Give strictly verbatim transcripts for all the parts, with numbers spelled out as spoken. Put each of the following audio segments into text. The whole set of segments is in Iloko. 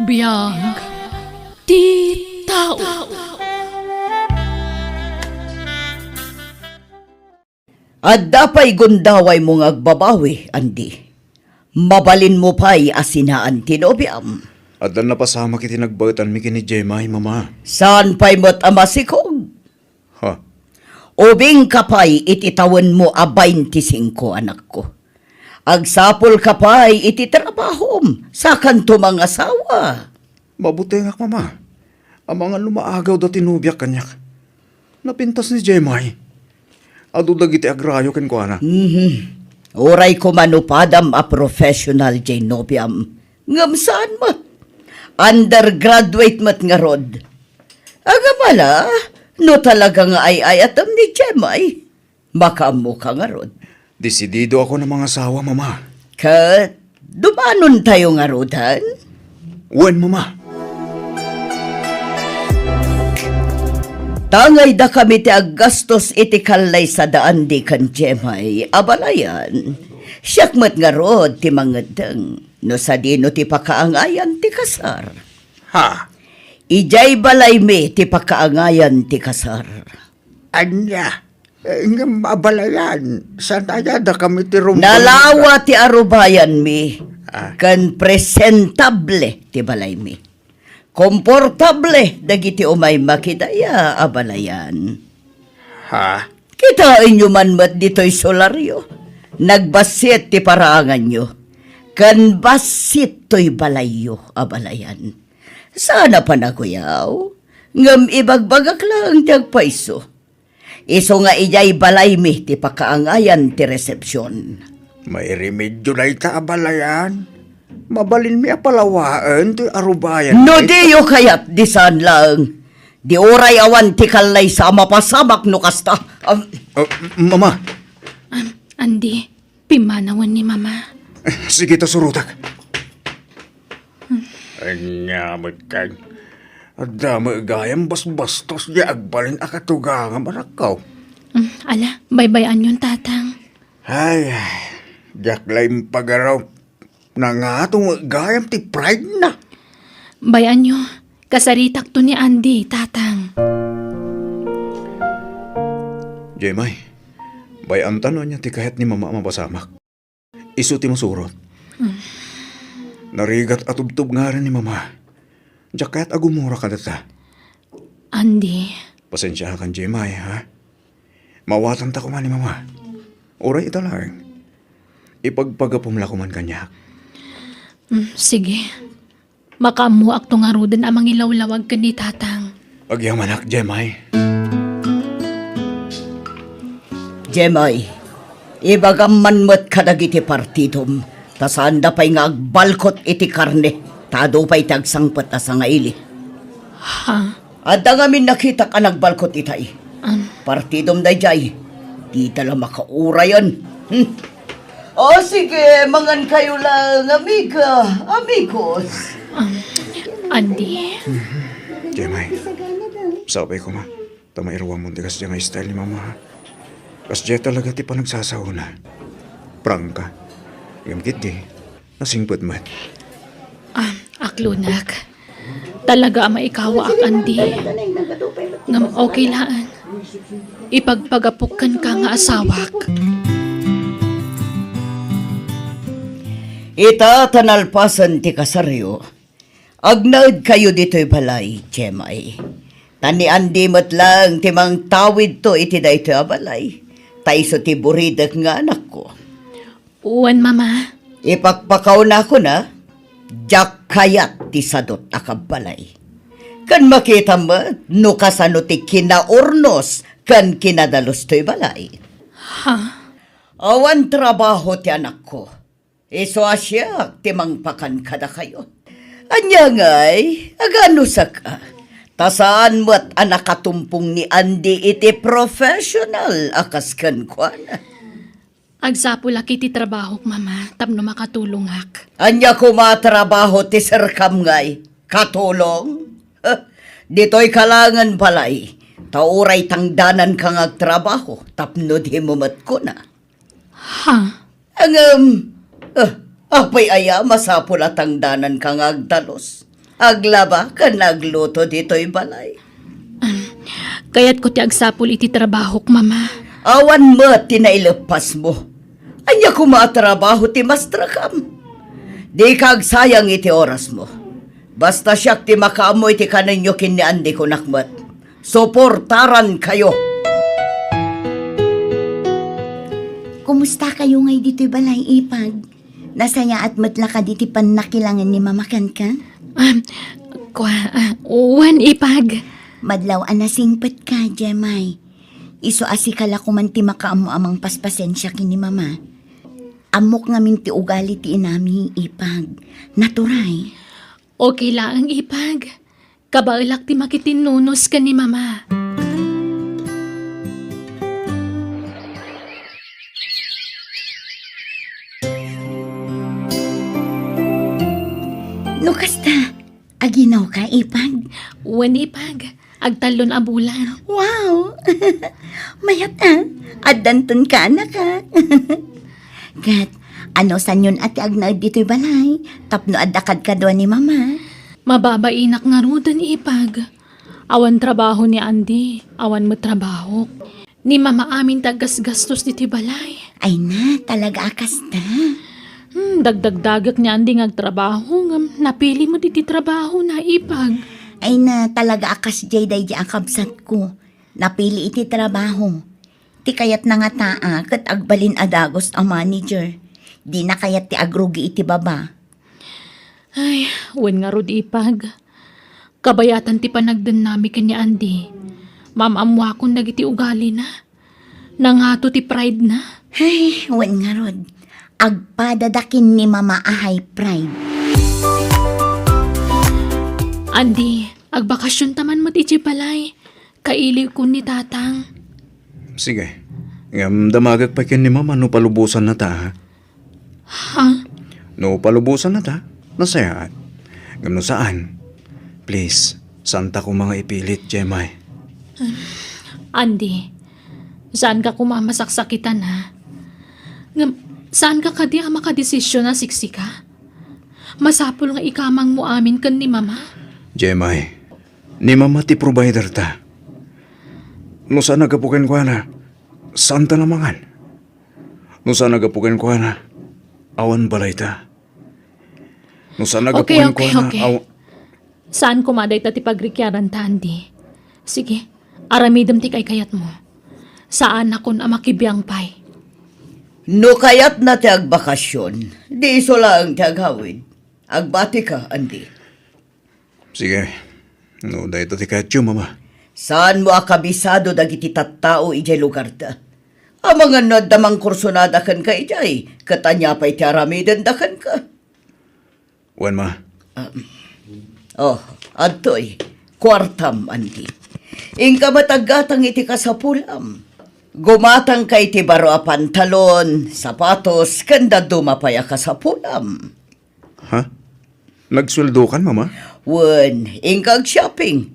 Biag ti tao. Adda pay gundawaymo nga agbabawi, Andy. Mabalinmo pay a sinaan ti nobiam. Addan napasamak iti nagbaetanmi ken ni Jemay, Mama. Saan pay met a masikog? Ha? Ubingka pay iti tawenmo a baintisingko, anakko. Agsapulka pay iti trabahom, sakanto mangasawa. Mabutengak, Mama. Amangan no maagaw da ti nobiak kaniak. Napintas ni Jemay. Adu dagiti agrayo kenkuana. Mhm. Uray koma no padam a professional jay nobiam. Ngem saan met. Undergraduate met ngarud. Agam ala, no talaga nga ay-ayatem ni Jemay. Makaammoka ngarud. Desidido ako a mangasawa, Mama. Ket dumanontayo ngaruden? Wen, Mama. Tangay dakami ti aggastos iti kallaysa da Andy ken Jemay a balayan. Siak met ngarud ti mangeddeng no sadino ti pakaangayan ti kasar. Ha? Idiay balaymi ti pakaangayan ti kasar. Ania? Eh, ngem abalayan, saan aya dakami ti rumbeng? Nalawa ti arubayanmi, Ah. ken presentable ti balaymi. Komportable dagiti umay makidaya a balayan. Ha? Kitaenyo man met ditoy solaryo. Nagbassit ti paraanganyo, ken bassit toy balayyo a balayan. Saan a panaguyaw, ngem ibagbagak laeng ti agpayso. Isu nga idiay balaymi ti pakaangayan ti resepsion. Mairemedio dayta a balayan. Mabalinmi a palawaen ti arubayan. No diyo kayat, di saan laeng. Di uray awan ti kallaysa a mapasamak no kasta. Am- Uh, Mama. Am, Andy, pimmanawen ni Mama. Sige ta, surotak. Ania met kay, adda met gayam basbastos nga agbalin a katugangam, anakko. Mm, ala, baybay-anyon, Tatang. Ay, diak la impagaraw. Nangato met gayam ti pride na. Bay-anyo, kasaritakto ni Andy, Tatang. Jemay, bay-anta no ania ti kayat ni Mama a mapasamak. Isu ti masurot. Mm. Narigat a tubtubngaran ni Mama. Diak kayat a gumura kadata. Andy. Pasensiakan, Jemay, ha? Mawatanta koma ni Mama. Uray ita laeng. Ipagpagapom la koman kaniak. Mm, sige. Makaammoakto ngaruden a mangilawlawag ken ni Tatang. Agyamanak, Jemay. Jemay, ibagam man met kadagiti partidom, ta saanda pay nga agbalkot iti karne, ta adu pay ti agsangpet a sangaili. Ha? Adda ngamin nakitak a nagbalkot itay. Am. Partidom daydiay. Dita la makaurayan. Hmm. O sige, mangan kayo lang, amiga, amigos. Am, Andy. Jemay, sapay koma. Ta mairuamon ti kasdiay nga style ni Mama. Kasdiay talaga ti panagsasaona. Prangka. Ngem ketdi, nasingpet met. Ah, aklonak. Talaga a maikawaak, Andy. Ngem okay laeng. Ipagpagapok kenka nga asawak. Ita ta nalpasen ti kasaryo, agnaed kayo ditoy balay, Jemay. Ta ni Andy met laeng ti mangtawidto iti daytoy a balay. Ta isu ti buridek nga anakko. Wen, Mama. Ipakpakawnakon a, diak kayat ti sadut a kabbalay. Ken makitam met no kasano ti kinaurnos ken kinadalus toy balay. Ha? Awan trabaho ti anakko. Isu a siak ti mangpakan kadakayo. Ania ngay, aganusak a. Ta saan met a nakatumpong ni Andy iti professional a kas kenkuana. Agsapulak iti trabahok, Mama, tapno makatulongak. Ania koma a trabaho ti serkam ngay? Katulong? Huh, ditoy ka laengen balay, ta uray tangdananka nga agtrabaho tapno dimo met kuna. Ha? Ngem, eh, apay aya masapul a tangdananka nga agdalus? Aglaba ken agluto ditoy balay. Am, kayatko ti agsapul iti trabahok, Mama. Awan met ti naileppasmo. Ania koma a trabaho ti mastrakam? Dika agsayang iti orasmo. Basta siak ti makaammo iti kanenyo ken ni Andy, kunak met. Suportarankayo. Kumusta kayo ngay ditoy balay, Ipag? Nasayaat met la kadi ti pannakilangen ni Mama kenka? Ah, kua, ah, wen, Ipag. Madlaw a nasingpetka, Jemay. Isu a sika la koman ti makaammo a mangpaspasensia ken ni Mama. Ammok ngamin ti ugali ti inami, Ipag. Naturay. Okay laeng, Ipag. Kabaelak ti makitinnunus ken ni Mama. No kasta, aginawka, Ipag? Wen, Ipag. Agtallon a bulan. Wow! Mayat a. Addanton ka, anak, a. Ket, ano sanyon a ti agnaed ditoy balay? Tapno adda kadkadua ni Mama. Mababainak ngaruden, Ipag. Awan trabaho ni Andy, awan met trabahok. Ni Mama amin ti aggasgastos ditoy balay. Ay na, talaga a kasta. Hmm, dagdagdagek ni Andy nga agtrabaho, ngem napili met iti trabaho na, Ipag. Ay na, talaga a kasdiay daydi a kabsatko. Napili iti trabaho. Ti kayatna ngata a ket agbalin a dagus a manager. Dina kayat ti agrugi iti baba. Ay, wen ngarud, Ipag. Kabayatan ti panagdennami ken ni Andy. Maam-ammoakon dagiti ugalina. Nangato ti pride na. Ay, wen ngarud. Agpadada ken ni Mama a high pride. Andy, agbakasionta man met idiay balay. Kailiwkon ni Tatang. Sige. Ngem damagek pay ken ni Mama no palubosanna ta, ha? Ha? No palubosanna ta, nasayaat. Ngem no saan, please, saanta koma nga ipilit, Jemay. Andy, saanka koma a masaksakitan, ha? Ngem, saanka kadi a makadesisyon a siksika? Masapul nga ikamangmo amin ken ni Mama. Jemay, ni Mama ti provider ta. No saan a gapu kenkuana, saanta a mangan. No saan a gapu kenkuana, awan balayta. No saan a gapu kenkuana, okay, okay. Aw- Saan koma dayta ti pagrikiaran ta, Andy? Sige, aramidem ti kaykayatmo. Saanakon a makibiang pay. No kayatna ti agbakasion, di isu laeng ti agawid. Agbatika, Andy. Sige. No, dayta ti kayatyo, Mama. Saanmo a kabisado dagiti tattao idiay lugarda. Amangan no adda mangkursonada kenka idiay, ket ania pay ti aramidenda kenka? Wen, Ma. Um, oh, adtoy. Kuartam, Andy. Inka met aggatang iti kasapulam. Gumatangka iti baro a pantalon, sapatos, ken dadduma pay a kasapulam. Ha? Nagsueldokan, Mama? Wen, inka ag-shopping.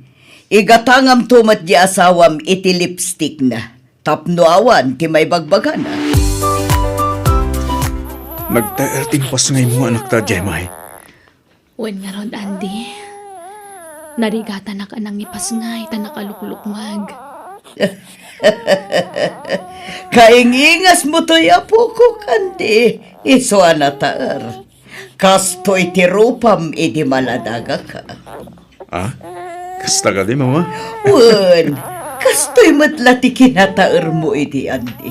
Igatangamto met di asawam iti lipstickna tapno awan ti maibagbagana. Nagtaer ti impasngaymo, anakta, Jemay. Wen ngarud, Andy. Narigatanak a nangipasngay ta nakaluklukmeg. Kaingingasmo toy, apokok, Andy. Isu a nataer. Kastoy ti rupam idi maladagaka. Ah? Kasta kadi, Mama? Wen, kastoy met la ti kinataermo idi, Andy.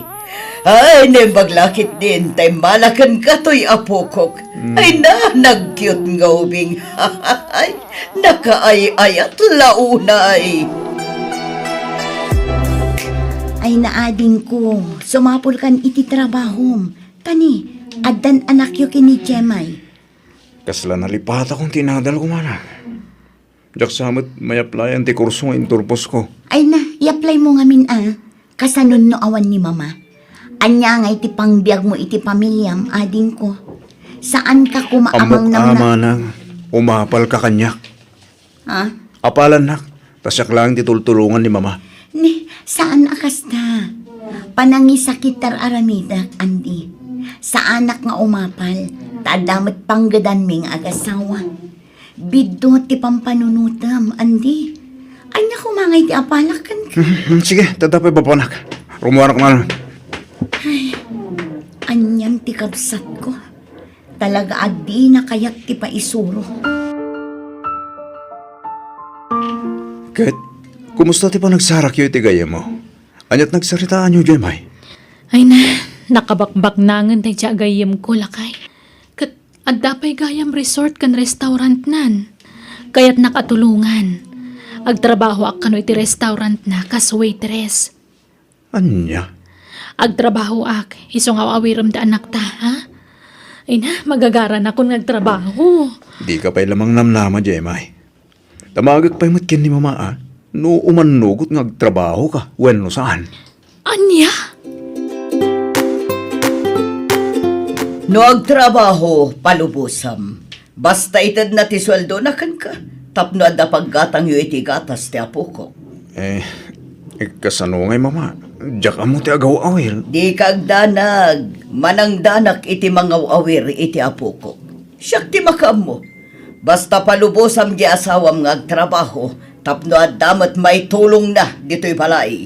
Ay, naimbag la ketdin, ta immala kenka toy, apokok. Mm. Ay na, nag-cute nga ubing. Ay, nakaay-ayat la unay. Ay na, adingko, sumapulkan iti trabahom. Tani, addan anakyo ken ni Jemay. Kasla nalipatakon ti inadalko, manang. Diak sa met mai-applyan ti kurso nga inturposko. Ay na, i-apply mo ngamin a. Kasanon no awan ni Mama? Ania ngay ti pangbiagmo iti pamiliam, adingko? Saanka koma a mangnamnam. Ammok a, manang, umapalka kaniak. Ha? Apalannak, ta siak laeng ti tultulongan ni Mama. Ni, saan a kasta. Panangisakit ti ar-aramidek, Andy. Saanak nga umapal, ta adda met panggedanmi nga agasawa. Biddut ti pampanunotem, Andy. Ania koma ngay ti apalak kenka? Hmm, sige, tadda pay babanak. Rummuarak man. Anian ti kabsatko. Talaga a dina kayat ti paisuro. Ket, kumusta ti panagsarakyo iti gayyemmo? Aniat nagsaritaanyo, Jemay? Ay na, nakabakbaknangen daydiay a gayyemko, lakay. Ket adda pay gayam resort ken restaurantnan. Kayatnak a tulongan. Agtrabahoak kano iti restaurantna kas waitress. Ania? Agtrabahoak, isu nga aw-awirem ti anakta, ha? Ay na, magagaranakon nga agtrabaho. Dika pay lamang namnama, Jemay. Damagek pay met ken ni Mama, a, no umannugot nga agtrabahoka wenno saan. Ania? No agtrabaho, palubosam. Basta itedna ti sueldona kenka, tapno adda paggatangyo iti gatas ti apokok. Eh, eh, kasano ngay, Mama? Diak ammo ti agaw-awir. Dika agdanag. Manangdanak iti mangaw-awir iti apokok. Siak ti makaammo. Basta palubosam di asawam nga agtrabaho tapno adda met maitulongna ditoy balay.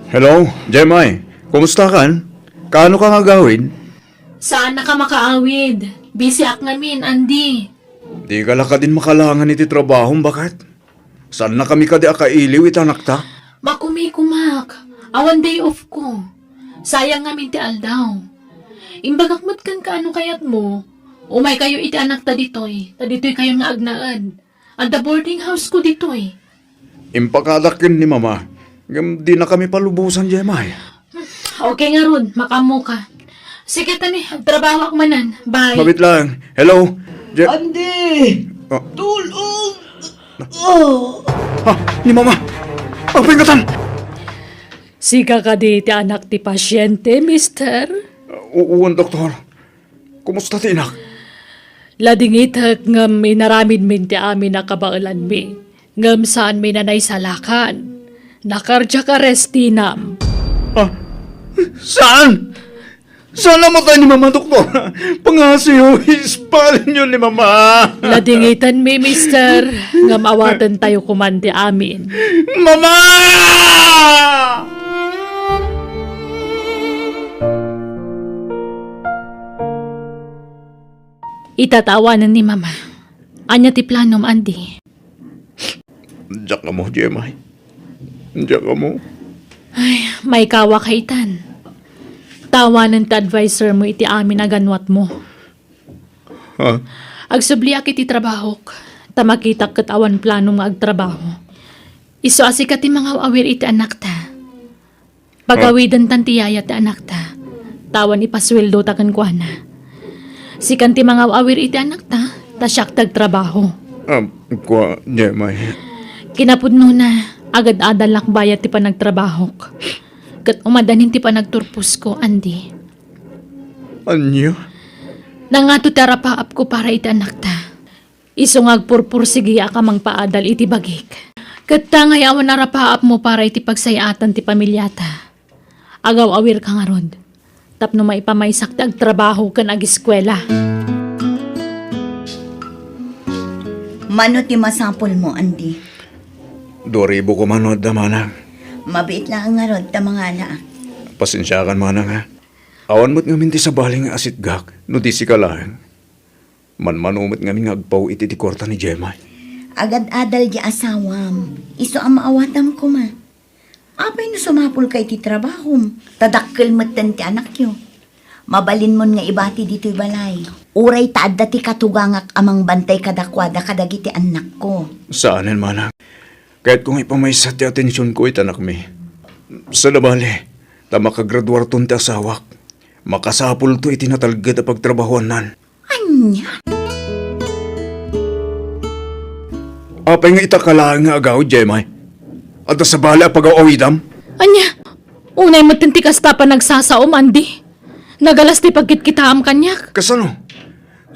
Hello, Jemay. Kumusta kan? Kaano ka nga agawid? Saan na ka makaawid? Busy ak ngamin, Andy. Di ka la kadin makalangan iti trabahom, baket? Saan na kami kadi a kailiw iti anakta? Makumikumak. Awan day off ko. Sayang ngamin ti aldaw. Imbagak met kenka no kayatmo, umay kayo iti anakta ditoy, ta ditoy kayo nga agnaed. Adda boarding house ko ditoy. Impakadak ken ni Mama, ngem dina kami palubosan, Jemay. Okay ngarud, makaammo ka. Sige, tani, agtrabahoak manen. Bye. Mabit lang. Hello? Je- Andy! Ah. Tulong! Oh! Ha? Ni Mama? Apay ngatan? Sika kadi ti anak ti pasyente, mister? Uwan, doktor. Kumusta ti inak? Ladingitek ngem inaramidmin ti amin a kabaelanmi. Ngem saanmi a naisalakan. Na-cardiac arrest tinam. Ah, saan? Saan a matay ni Mama, doktor? Pangasiyo, ispalinyo ni Mama. Ladingitanmi, mister. Ngem awatentayo koman ti amin. Mama! Ita ta awanen ni Mama. Ania ti planom, Andy? Diak ammo, Jemay. Diak ammo. Ay, maikawak itan. Ta awanen ti adviser mo iti amin a ganwatmo. Ha? Agsubliak iti trabahok, ta makitak ket awan planom nga agtrabaho. Isu a sika ti mangaw-awir iti anakta. Pagawidentan ti yaya ti anakta, ta awan ipasueldota kenkuana. Sikan ti mangaw-awir iti anakta, ta siak ti agtrabaho. Ah, kua, Jemay. Kinapudnona, agad-adalak bayat ti panagtrabahok. Ket umadanin ti panagturposko, Andy. Ania? Nangato ti arapaapko para iti anakta. Isu nga agpurpursigiak a mangpaadal iti bagik. Ket ta ngay awan arapaapmo para iti pagsay-atan ti pamiliata. Agaw-awirka ngarud, tapno maipamaysak ti agtrabaho ken agiskuela. Mano ti masapulmo, Andy? Dua ribu koma no adda, manang. Mabiit laeng ngarud ta mangalaak. Pasensiakan, manang, ha? Awan met ngamin ti sabali nga asitgak no di sika laeng. Manmano met ngamin nga agpaw iti, iti kuarta ni Jemay. Agad-adal di asawam. Isu a maawatam koma. Apay no sumapulka iti trabahom? Ta dakkel metten ti anakyo. Mabalinmon nga ibati ditoy balay. Uray ta adda ti katugangak a mangbantay kadakuada kadagiti annakko. Saanen, manang. Kayatko nga ipamaysa ti atensionko iti anakmi. Sada bali, ta makagraduarton ti asawak. Makasapulto iti natalged a pagtrabahoannan. Ania? Apay nga ita ka laeng nga agawid, Jemay? Adda sabali a pagaw-awidam? Ania? Unay metten ti kasta panagsasaom, Andy. Nagalas ti pagkitkitaam kaniak. Kasano?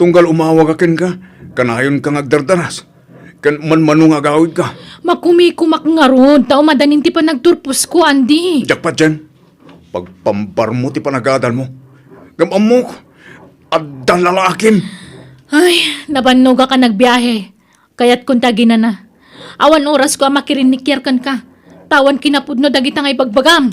Tunggal umawag a kenka, kanayonka nga agdardanas. Ken manmano nga agawidka. Makumikumak ngarud, ta umadanin ti panagturposko, Andy. Diak patien. Pagpambarmo ti panagadalmo. Ngem ammok, Adda lalakim. Ay, nabannogak a nagbiahe. Kayatkon ti aginana. Awan orasko a makirinnikiar kenka. Awan kinapudno dagita nga ibagbagam.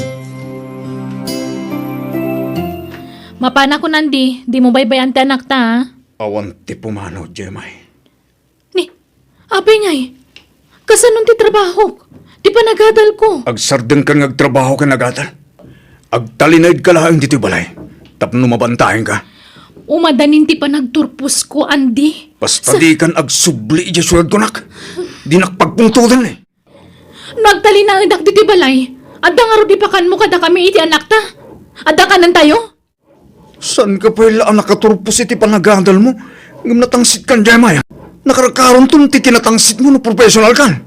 Mapanakon, Andy, dimo baybay-an ti anakta, ha? Awan ti pumanaw, Jemay. Ni, apay ngay, kasanon ti trabahok? Ti panagadalko? Agsardengkan nga agtrabaho ken agadal. Agtalinaedka laeng ditoy balay tapno mabantaenka. Umadanin ti panagturposko, Andy. Basta Sa- dikan agsubli idiay suladko, nak. Dinak pagpungtodan, eh. No agtalinaedak ditoy balay, adda ngarud ipakanmo kadakami iti anakta? Adda kanentayo? Saanka pay la a nakaturpos iti panagadalmo, ngem natangsitkan, Jemay. Nakarkaronton ti kinatangsitmo no professionalkan.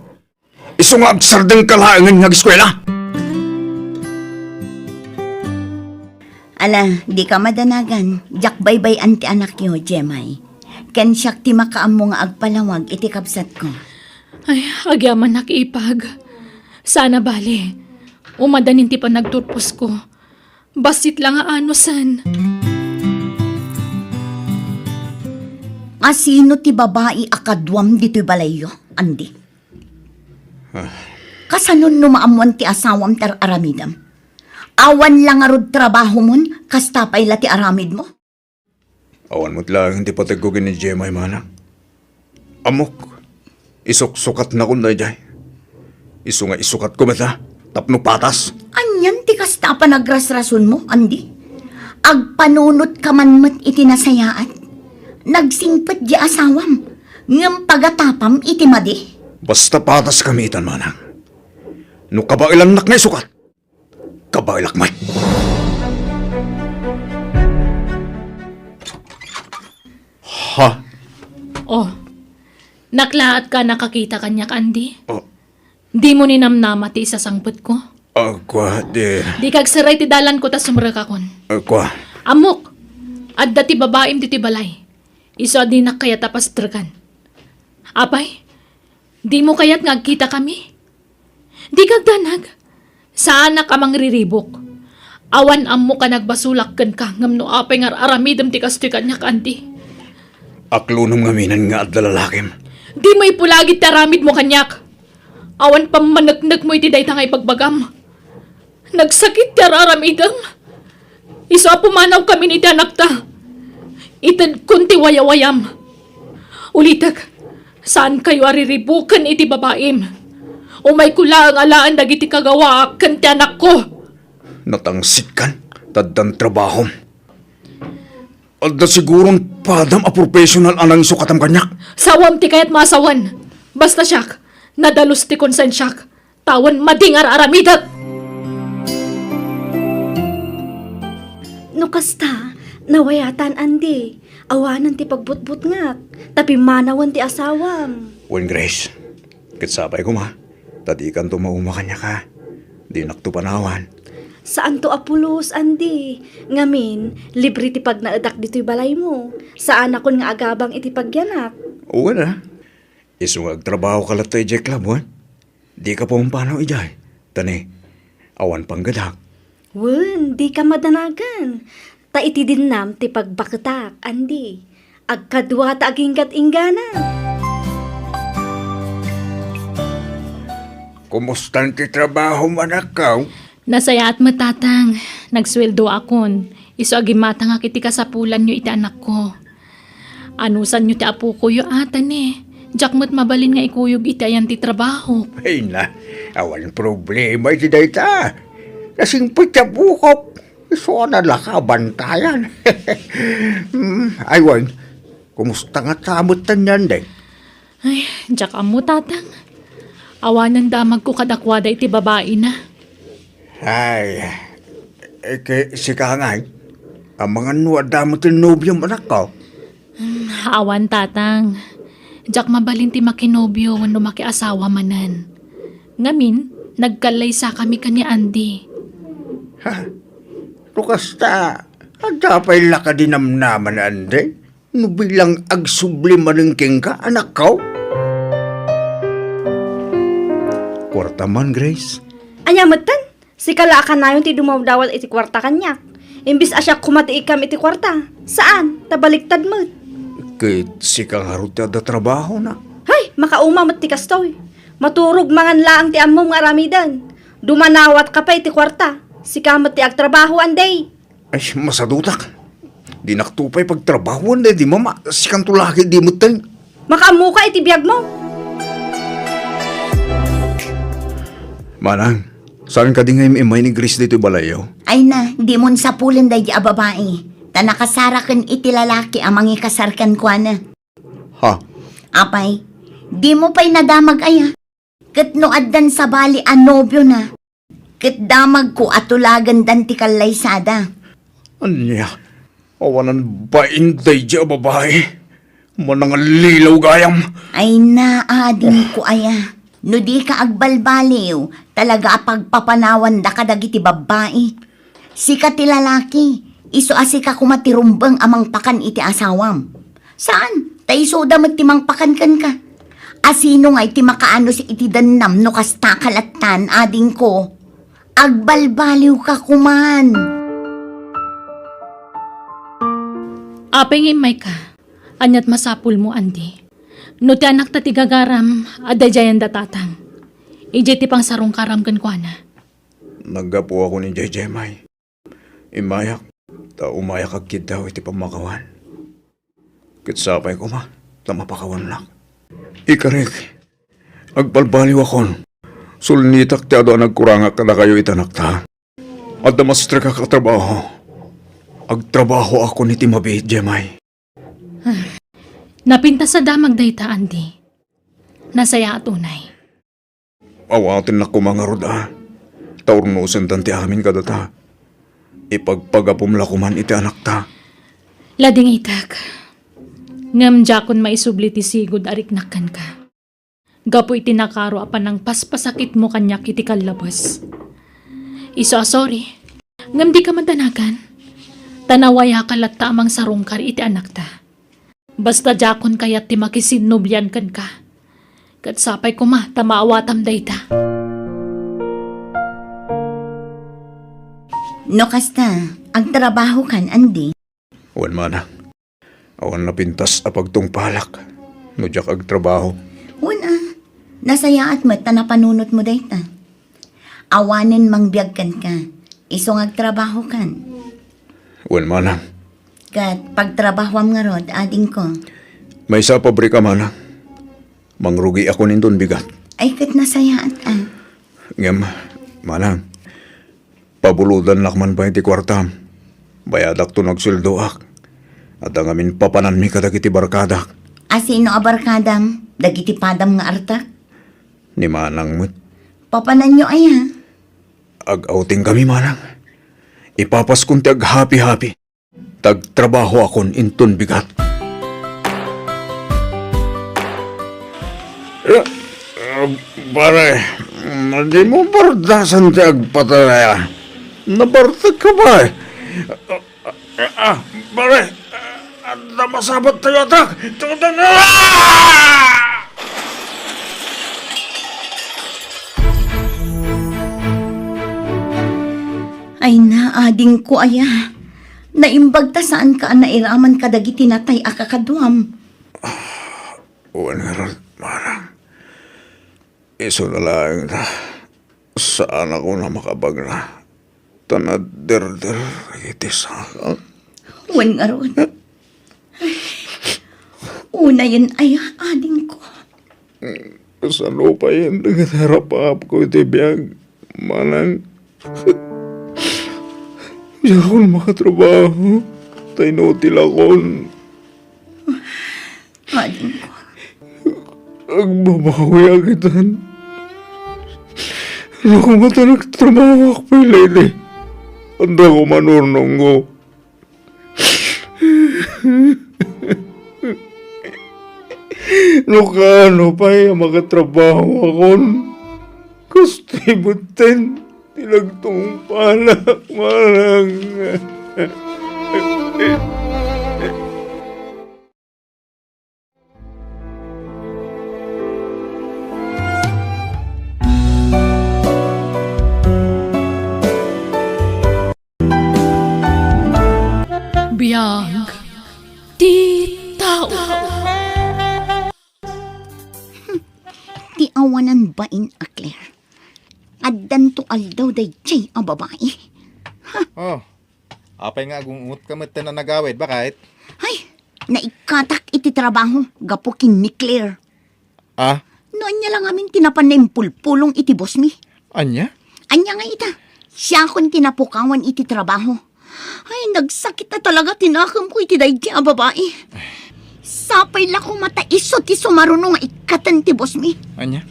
Isu nga agsardengka laengen nga ageskuela. Ala, dika madanagan. Diak baybay-an ti anakyo, Jemay. Ken siak ti makaammo nga agpalawag iti kabsatko. Ay, agyamanak, ipag. Saan a bale. Umadanin ti panagturposko. Bassit la nga anusen. Asino ti babai a kaduam ditoy balayyo, Andy? Ah. Kasanon no maammuan ti asawam ti ar-aramidem? Awan la ngarud trabahomon, kasta pay la ti aramidmo? Awan met laeng ti pategko ken ni Jemay, manang. Ammok, isuksukatnakon daydiay. Isu nga isukatko met la, tapno patas. Anian ti kasta a panagrasrasonmo, Andy? Agpanunotkaman met iti nasayaat. Nagsingpet di asawam, ngem pagatapam iti madi. Basta pataskami itan, manang. No kabaelannak nga isukat, kabaelak met. Ha? Oh, naklaatka a nakakita kaniak, Andy? Oh. Dimo ninamnama ti isasangpetko? Ah, kua, di- Dika agseray ti dalanko ta sumrekakon. Ah, kua. Ammok, adda ti babaim ditoy balay. Isu a dinak kayat a pasterkan. Apay, dimo kayat nga agkitakami? Dika agdanag. Saanak a mangriribuk. Awan ammok a nagbasolak kenka ngem no apay nga ar-aramidem ti kastoy kaniak, Andy. Aklonem ngaminen nga adda lalakim. Dimo ipulagid ti aramidmo kaniak. Awan pammaneknekmo iti dayta nga ibagbagam. Nagsakit ti ar-aramidem. Isu a pumanawkamin iti anakta, itedkon ti wayawayam. Ulitek, saankayo a riribuken iti babaim. Umayko laeng alaen dagiti kagawaak ken ti anakko. Natangsitkan, ta addan trabahom. Adda siguron padam a professional a nangisukatam kaniak. Sawam ti kayatmo a sawen. Basta siak, nadalus ti konsensiak. Tawen madi nga ar-aramidek. No kasta, nawayatan, Andy. Awanen ti pagbutbutngak, ta pimmanawen ti asawam. Wen, Grace, ket sapay koma, ta dikanto mauma kaniak, a. Dinakto panawan. Saanto a pulos, Andy. Ngamin, libre ti pagnaedak ditoy balaymo. Saanakon nga agabang iti pagyanak. Wen a. Isu nga agtrabahoka latta idiay club, wen? Dika pumpanaw idiay. Ta ni, awan panggedak. Wen, dika madanagan. Ta iti dinnam ti pagbaketak, Andy. Agkadua ta aginggat-inggana. Kumustan ti trabahom, anakko? Nasayaat met, Tatang. Nagsueldoakon. Isu a gimmatangak iti kasapulanyo iti anakko. Anusanyo ti apokoyo, a, ta ni, diak met mabalin nga ikuyog iti ayan ti trabahok. Ay na, awan problema iti dayta. Nasingpet ti apokok. Isu a nalaka a bantayan. Mm, ay, wen, kumusta ngata met ni Andeng? Ay, diak ammo, Tatang. Awanen damagko kadakuada iti babaina. Ay, eh, ke-, sika ngay, amangan no adda met ti nobiom, anakko? Hmm, awan, Tatang. Diak mabalin ti makinobio wenno makiasawa manen. Ngamin, nagkallaysakami ken ni Andy. Ha? No kasta, adda pay la kadi namnama ni Andy? No bilang agsubli manen kenka, anakko? Kuarta man, Grace. Ania metten? Sika la a kanayon ti dumawdawat iti kuarta kaniak. Imbis a siak koma ti ikkam iti kuarta, saan, ta baliktad met. Ket sika ngarud ti adda trabahona. Hay, makauma met ti kastoy. Maturog mangan laeng ti ammom nga aramiden. Dumanawatka pay ti kuarta. Sika met ti agtrabaho, Andy. Ay, masadutak. Dinakto pay pagtrabahoan daydi mama. Sikanto la ket di metten. Makaammoka iti biagmo. Manang, saan kadi nga im-immay ni Grace ditoy balayyo? Ay na, dimon sapulen daydi a babai. Ta nakasara ken iti lalaki a mangikasar kenkuana. Ha? Apay, dimo pay nadamag aya? Ket no addan sabali a nobiona, ket damagko a tulagandan ti kallaysada. Ania? Awanan bain daydi a babai. Manangallilaw gayam. Ay na, adingko aya. No dika agbalbaliw, talaga a pagpapanawanda kadagiti babbai. Sika ti lalaki, isu a sika koma ti rumbeng a mangpakan iti asawam. Saan, ta isuda met ti mangpakan kenka. Asino ngay ti makaanus iti dennam no kasta ka lattan, adingko? Agbalbaliwka koman. Apay nga immayka? Aniat masapulmo, Andy? No ti anakta ti gagaram, adda idiayen da tatang. Idiay ti pangsarungkaram kenkuana. Naggapuakon idiay Jemay. Immayak, ta umayak agkiddaw iti pammakawan. Ket sapay koma, ta mapakawannak. Ikarik, agbalbaliwakon. Sulnitak ti adu a nagkurangak kadakayo iti anakta. Adda maestrekak a trabaho. Agtrabahoakon iti mabiit, Jemay. Napintas a damag dayta, Andy. Nasayaat unay. Awatennak koma ngarud a, ta urnosendan ti amin kadata. Ipagpagapom la koman iti anakta. Ladingitek. Ngem diakon maisubli ti sigud a riknak kenka. Gapu iti nakaro a panangpaspasakitmo kaniak iti kallabes. Isu a sorry, ngem dika madanagan. Ta nawayaka latta a mangsarungkar iti anakta. Basta diakon kayat ti makisinnublian kenka. Ket sapay koma ta maawatam dayta. No kasta, agtrabahokan, Andy? Wen, manang. Awan napintas a pagtungpalak no diak agtrabaho. Wen a, nasayaat met ta napanunotmo dayta. Awanen mangbiag kenka, isu nga agtrabahokan. Wen, manang. Ket pagtrabahoam ngarud, adingko? Maysa a pabrika, manang. Mangrugiakon inton bigat. Ay, ket nasayaat a. Ngem, manang, pabulodannak man pay ti kuartam. Bayadakto no agsueldoak. Adda ngamin papananmi kadagiti barkadak. A sino a barkadam? Dagiti padam nga artak? Ni manang met. Papananyo aya? Ag-outing kami, manang. Ipapaskon ti aghapi-hapi. Tagtrabahoakon inton bigat. Eh, eh, pare, dimo bardasan ti agpatay a. Nabartek ka ba? Ah, ah, pare, ah, adda masabat tayo atak. Tutan-, ah! Ay na, adingko aya. Naimbag ta saanka a nairaman kadagiti natay a kakaduam. Wen ngarud, manang. Isuna laeng ta, saanakon a makabagna. Ta naderder dagiti sakak. Wen ngarud. Unayen aya, adingko. Kasano pay dagiti arap-apko iti biag, manang? Diakon makatrabaho, ta inutilakon. Adingko. Agbabawiak itan. No koma ta nagtrabahoak pay laeng, adda koma urnongko. No kaano pay a makatrabahoakon, kastoy metten ti nagtungpalak, manang. Biag ti tao. Ti awanan bain a Claire. Addanto aldaw daydiay a babai. Oh, apay nga agungot ka met ten a nagawid, bakit? Ay, naikkatak iti trabaho gapu ken ni Claire. Ah? No ania la ngamin ti napan na impulpulong iti boss mi. Ania? Ania nga ita, siakon ti napukawan iti trabaho. Ay, nagsakit na talaga ti nakemko iti daydi a babai. Sapay la koma ta isu ti sumaruno nga ikkaten ti boss mi. Ania?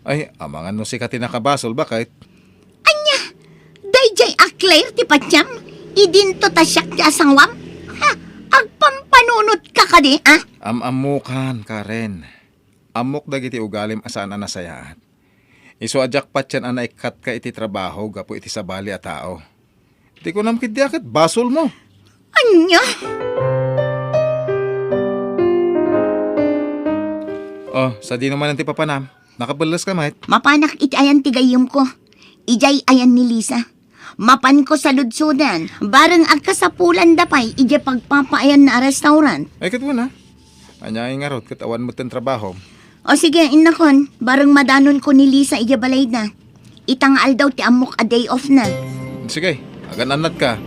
Ay, amangan no sika ti nakabasol, bakit? Ania? Daydiay a Claire ti patiam? Idinto ta siak ti asawam? Ha? Agpampanunot ka kadi, ah? Am-ammokan, Karen. Ammok dagiti ugalim a saan a nasayaat. Isu a diak patien a naikkatka iti trabaho gapu iti sabali a tao. Ti kunam ketdi a ket basolmo. Ania? Oh, sadino manen ti papanam? Nakabelles ka met? Mapanak iti ayan ti gayyemko. Idiay ayan ni Lisa. Mapanko saludsodan, bareng agkasapulanda pay idiay pagpapaayanna a restaurant. Ay, ket wen a. Ania ngay ngarud, ket awan met ten trabahom? O sige, innakon, bareng madanonko ni Lisa idiay balayda. Ita nga aldaw ti ammok a day off na. Sige, agan-annatka.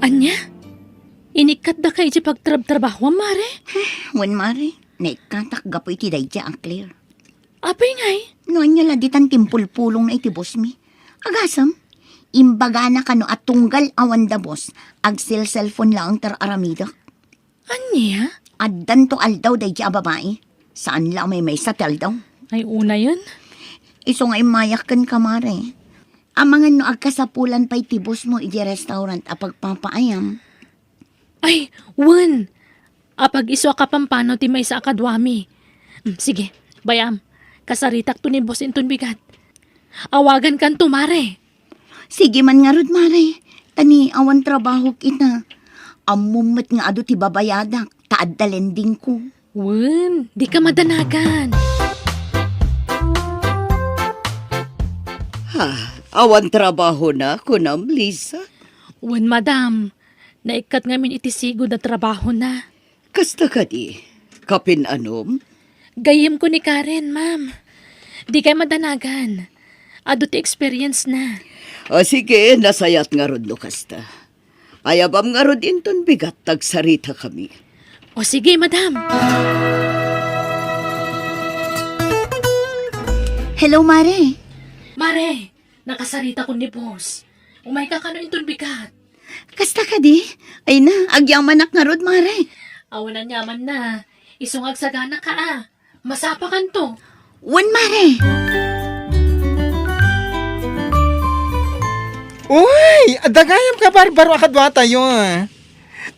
Ania? Inikkatdaka idiay pagtrabtrabahoam, Mare? Wen, Mare, naikkatak gapu iti daydiay a Claire. Apay ngay? No ania la ditan ti impulpulongna iti boss mi. Agasem, imbagana kano a tunggal awanda boss, agselselpon laeng ti ar-aramidek. Ania? Addanto aldaw daydiay a babai. Saan la a maymaysa ti aldaw. Ay, unayen? Isu nga immayak kenka, Mare. Amangan no agkasapulan pay ti boss mo idiay restaurant a pagpapaayam. Ay, wen! Apag-isu a kapampanaw ti maysa a kaduami. Mm, sige, bay-am. Kasaritakto ni boss inton bigat. Awagankanto, Mare. Sige man ngarud, Mare. Ta ni awan trabahok ita. Ammom met nga adu ti babayadak, ta adda lendingko. Wen, dika madanagan. Ha, awan trabahona, kunam, Lisa? Wen, madam. Naikkat ngamin iti sigud a trabahona. Kasta kadi? Kapin-anom? Gayyemko ni Karen, ma'am. Dikay madanagan. Adu ti experience na. O sige, nasayaat ngarud no kasta. Ayabam ngarud inton bigat ta agsaritakami. O sige, madam. Hello, Mare. Mare, nakasaritakon ni boss. Umayka kano inton bigat? Kasta kadi? Ay na, agyamanak ngarud, Mare. Awan aniamanna. Isu nga agsaganaka a. Masapakanto. Wen, Mare. Uy, adda gayam kabarbaro a kaduatayo.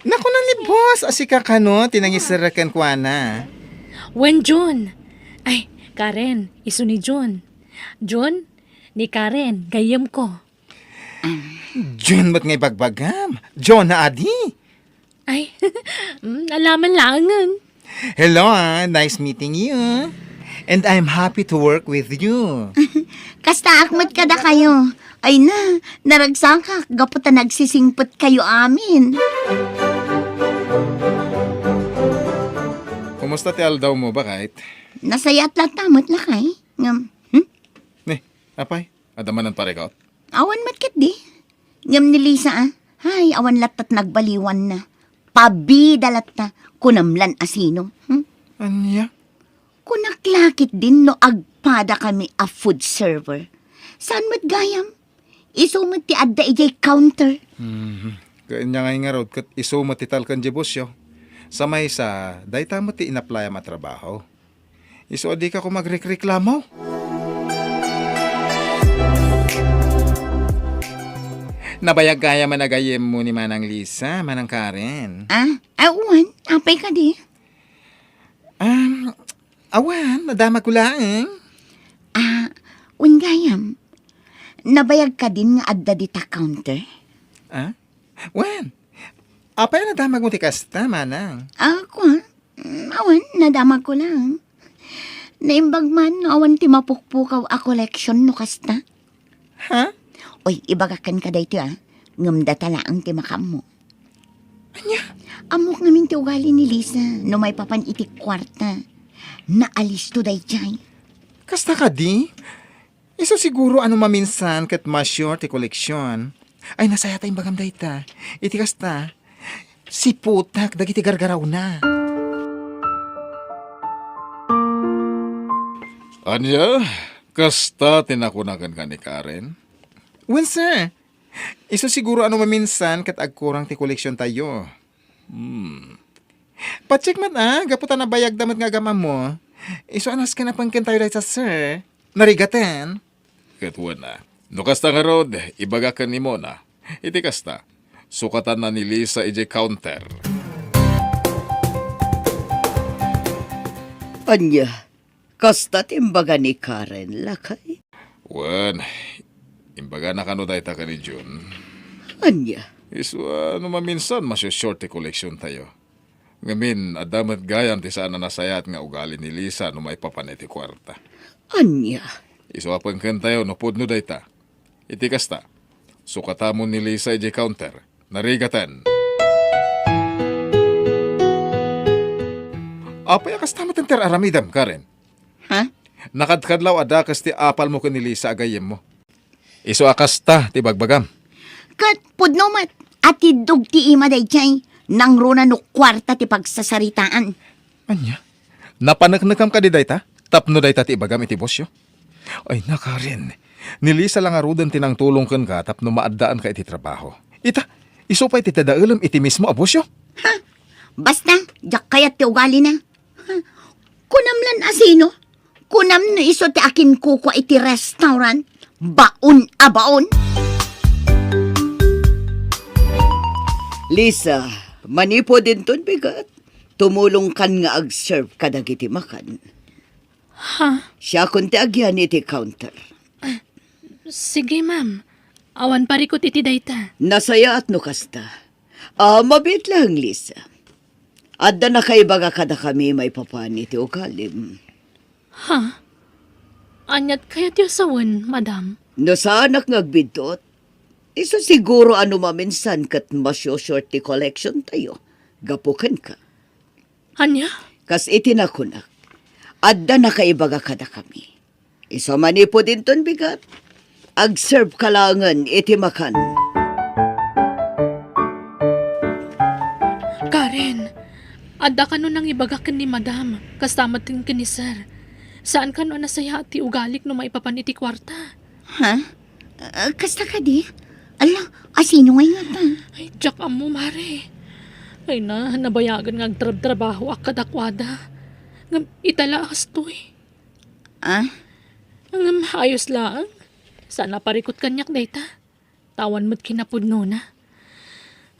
Nakuna ni boss a sika kano ti nangiserrek kenkuana. Wen, Jun. Ay, Karen, isu ni Jun. Jun, ni Karen, gayyemko. Jun met nga ibagbagam. Jun na adi. Ay, mm, alaman laengen. Hello, ah. Nice meeting you. And I'm happy to work with you. Kastaak met kadakayo. Ay na, naragsakak gapu ta nagsisingpetkayo amin. Kumusta ti aldawmo, baket? Nasayaat latta met, lakay. Ngem, hmm? Ni, apay, adda manen parikot? Awan met ketdi. Ngem ni Lisa, ah, hay, awan lattat nagbaliwanna. Pabida latta, kunam lan a sino. Hmm? Ania? Kunak la ketdin no agpadakami a food server. Saan met gayam? Isu met ti adda idiay counter. Mhm. Ket ania ngay ngarud ket isu met ti talken diay bosio. Sa maysa, dayta met ti inaplayam a trabaho. Isu a dika koma agrekreklamo. Nabayag gayam a nagayyemmo ni Manang Lisa, Manang Karen. Ah, ah, wen, apay kadi? Um, awan, nadamagko laeng. Ah, wen gayam. Nabayag kadin nga adda dita counter? Ah? Wen, apay a nadamagmo ti kasta, Manang? Ah, kua? Mm, awan, nadamagko lang. Naimbag man no awan ti mapukpukaw a koleksyon no kasta. Ha? Oy, ibagak kenka daytoy, ah. Ngem data laeng ti makaammo. Ania? Ammok ngamin ti ugali ni Lisa no maipapan iti kuarta. Naalisto daydiay. Kasta kadi? Isu siguro a no maminsan ket ma-short ti koleksion. Ay, nasayaat a imbagam dayta. Iti kasta, siputak dagiti gargarawna. Ania? Kasta ti nakuna kenka ni Karen? Wen, sir. Isu siguro a no maminsan ket agkurang ti koleksiontayo. Hmm. Pacheck met, a, gapu ta nabayagda met nga agam-ammo. Isu a nasken a pengkentayo dayta, sir. Narigaten. Ket wen a. No kasta ngarud, ibaga ken ni Mona. Iti kasta, sukatanna ni Lisa idiay counter. Ania? Kasta ti imbaga ni Karen, lakay? Wen, imbagana kano dayta ken ni Jun. Ania? Isu a no maminsan, masu-short ti koleksiontayo. Ngamin, adda met gayam ti saan a nasayaat nga ugali ni Lisa no maipapan iti kuarta. Ania? Isu a pengkentayo no pudno dayta. Iti kasta, sukatamon ni Lisa idiay counter. Narigaten. Apay a kasta met ti ar-aramidem, Karen? Ha? Nakadkadlaw a dakes ti apalmo ken ni Lisa a gayyemmo. Isu a kasta ti bagbagam. Ket pudno met a tiddog ti ima daydiay, nangruna no kuarta ti pagsasaritaan. Ania? Napaneknekam kadi dayta? Tapno dayta ti ibagam iti bosyo? Ay, na, Karen. Ni Lisa la ngaruden ti nangtulong kenka tapno maaddaanka iti trabaho. Ita, isu pay ti tadaelem iti mismo a bosyo. Ha? Basta, diak kayat ti ugalina. Ha? Kunam lan a sino? Kunam no isu ti akinkukua iti restaurant? Baon a baon? Lisa, manipud inton bigat, tumulongkan nga ag-serve kadagiti makan. Ha? Siakon ti agian iti counter. Sige, ma'am. Awan parikut iti dayta. Nasayaat no kasta. A, mabiit laeng, Lisa. Adda nakaibaga kadakami maipapan iti ugalim. Ha? Aniat kayatyo sawen, madam? No saanak nga agbiddut, isu siguro a no maminsan ket masu-short ti koleksiontayo gapu kenka. Ania? Kas iti nakunak, adda nakaibaga kadakami. Isu manipud inton bigat, ag-serve ka laengen iti makan. Karen, adda kano nangibaga ken ni madam, kasta met ken ni sir. Saan kano a nasayaat ti ugalik no maipapan iti kuarta. Ha? Ah, kasta kadi? Ala, a sino ngay ngata? Ay, diak ammo, mare. Ay na, nabayagen nga agtrabtrabahoak kadakuada. Ngem ita la a kastoy. Ah? Ngem ayos laeng. Saan a parikut kaniak dayta. Ta awan met kinapudnona.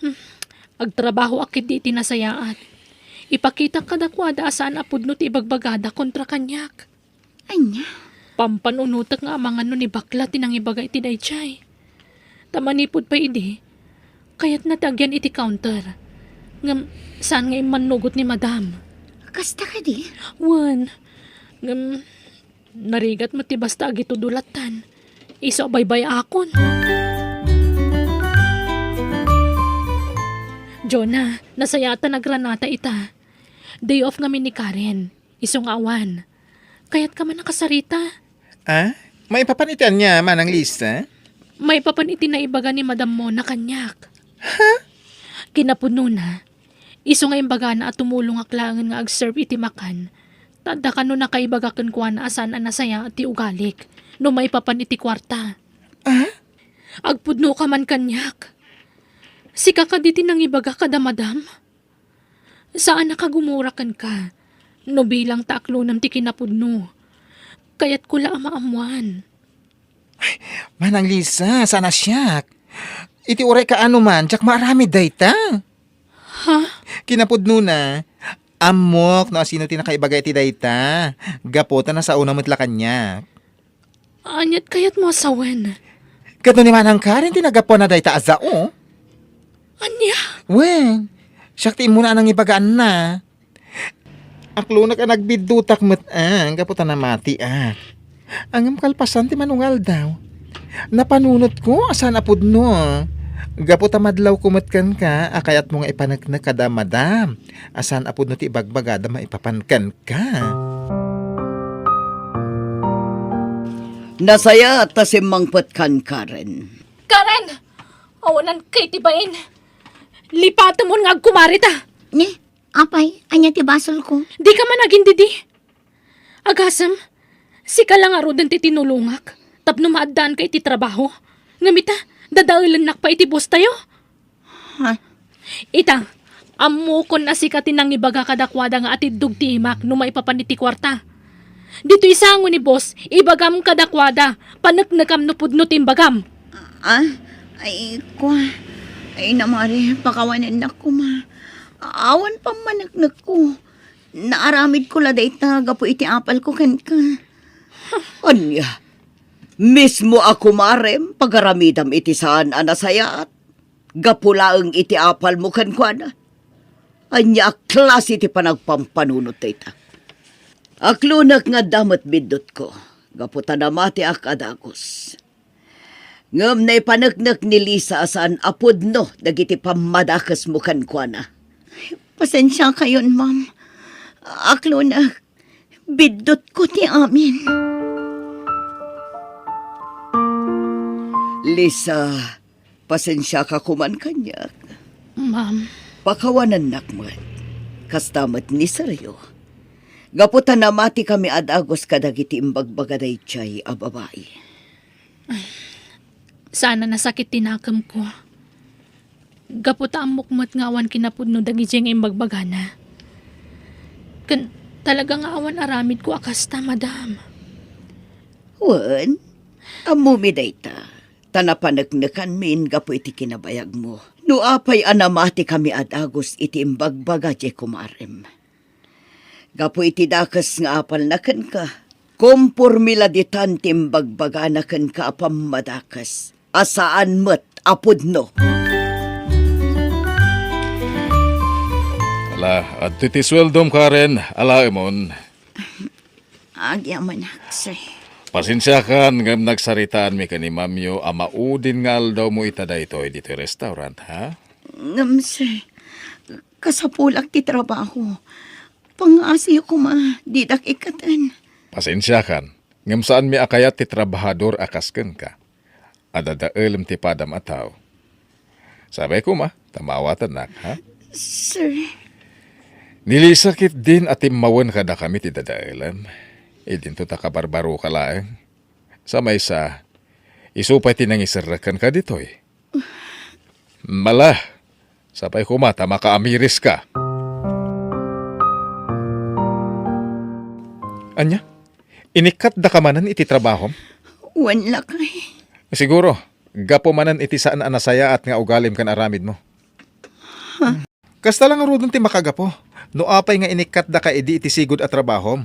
Hmm. Agtrabahoak ketdi iti nasayaat. Ipakitak kadakuada a saan a pudno ti ibagbagada kontra kaniak. Ania? Pampanunotek nga amangan no ni bakla ti nangibaga iti daydiay. Ta manipud pay idi, kayatna ti agian iti counter. Ngem saan nga immannugot ni madam. Kasta kadi? Wen. Ngem narigat met ti basta agitudo lattan. Isu a baybay-akon. Jonah, nasayaat ta nagranata ita. Day off ngamin ni Karen. Isu nga awan. Kayatka man a kasarita? Ah? Maipapan iti ania, Manang Lisa? Maipapan iti naibaga ni Madam Mona kaniak. Ha? Kinapudnona, isu nga imbagana a tumulongak laengen nga ag-serve iti makan, ta adda kano nakaibaga kenkuana a saan a nasayaat ti ugalik no maipapan iti kuarta. Ah? Agpudnoka man kaniak. Sika kadi ti nangibaga kada madam? Saanak a gumura kenka no bilang ta aklonem ti kinapudno. Kayatko la a maammoan. Manang Lisa, saan a siak. Iti uray kaano man, diak maaramid dayta. Ha? Kinapudnona, ammok no asino ti nakaibaga iti dayta. Gapu ta nasaona met la kaniak. Aniat kayatmo a sawen? Ket no ni Manang Karen ti naggapuan na dayta a sao? Ania? Wen, siak ti immuna a nangibagaanna. Aklonek a nagbiddutak met, ah, gapu ta namatiak. Ngem kalpasan ti manungaldaw, napanunotko a saan a pudno. Gapu ta madlawko met kenka a kayatmo nga ipaneknek kada madam, a saan a pudno ti ibagbagada maipapan kenka. Nasayaat ta simmangpetkan, Karen. Karen! Awanan kay ti bain. Lipatemon nga agkumarita. Ni, apay, ania ti basolko? Di ka man agindidi. Agasem, sika la ngaruden ti tinulongak tapno maaddaanka iti trabaho. Ngem ita, dadaelennak pay iti boss tayo. Ha? Ita, ammokon a sika ti nangibaga kadakuada nga atiddog ti imak no maipapan iti kuarta. Ditoy sango ni boss, ibagam kadakuada, paneknekam no pudno ti imbagam. Ah? Ay, kua. Ay, namari, pakawanennak koma. Awan pammaneknekko. Naaramidko la dayta gapu iti apalko kenka. Ania? Mismo a kumarem, pagaramidam iti saan a nasayaat. Gapu laeng iti apalmo kenkuana. Ania a klase ti panagpampanunot dayta? Aklonek nga adda met biddutko, gapu ta namatiak a dagus. Ngem naipaneknek ni Lisa a saan a pudno dagiti pammadakesmo kenkuana. Pasensiakayon, ma'am. Aklonek, biddutko ti amin. Lisa, pasensiaka koman kaniak. Ma'am. Pakawanennak met. Kasta met ni Sergio. Gapu ta namatikami a dagus kadagiti imbagbaga daydiay a babai. Saan a nasakit ti nakemko. Gapu ta ammok met nga awan kinapudno dagidiay nga imbagbagana. Ken talaga nga awan aramidko a kasta, madam. Wen, ammomi dayta, ta napaneknekanmin gapu iti kinabayagmo. No apay a namatikami a dagus iti imbagbaga diay kumarem. Gapu iti dakes nga apalna kenka, kompormi la ditan ti imbagbagana kenka a pammadakes a saan met a pudno. Ala, adtoy ti sueldom, Karen. Alaemon. Agyamanak, sir. Pasensiakan ngem nagsaritaanmi ken ni Mamyo a maudin nga aldawmo ita daytoy ditoy restaurant, ha? Ngem, sir, kasapulak ti trabaho. Pangngaasiyo koma, didak ikkaten. Pasensiakan, ngem saanmi a kayat ti trabahador a kas kenka. Adda daelem ti padam a tao. Sapay koma, ta maawatannak, ha? Sir. Ni Lisa ketdin a timmawen kadakami ti dadaelem. Idinto ta kabarbaroka laeng. Sa maysa, isu pay ti nangiserrek kenka ditoy. Mala, sapay koma ta makaamiriska. Ania? Inikkatdaka manen iti trabahom? Wen, lakay. Siguro, gapu manen iti saan a nasayaat nga ugalim ken aramidmo. Kasta la ngaruden ti makagapu. No apay nga inikkatdaka idi iti sigud a trabahom,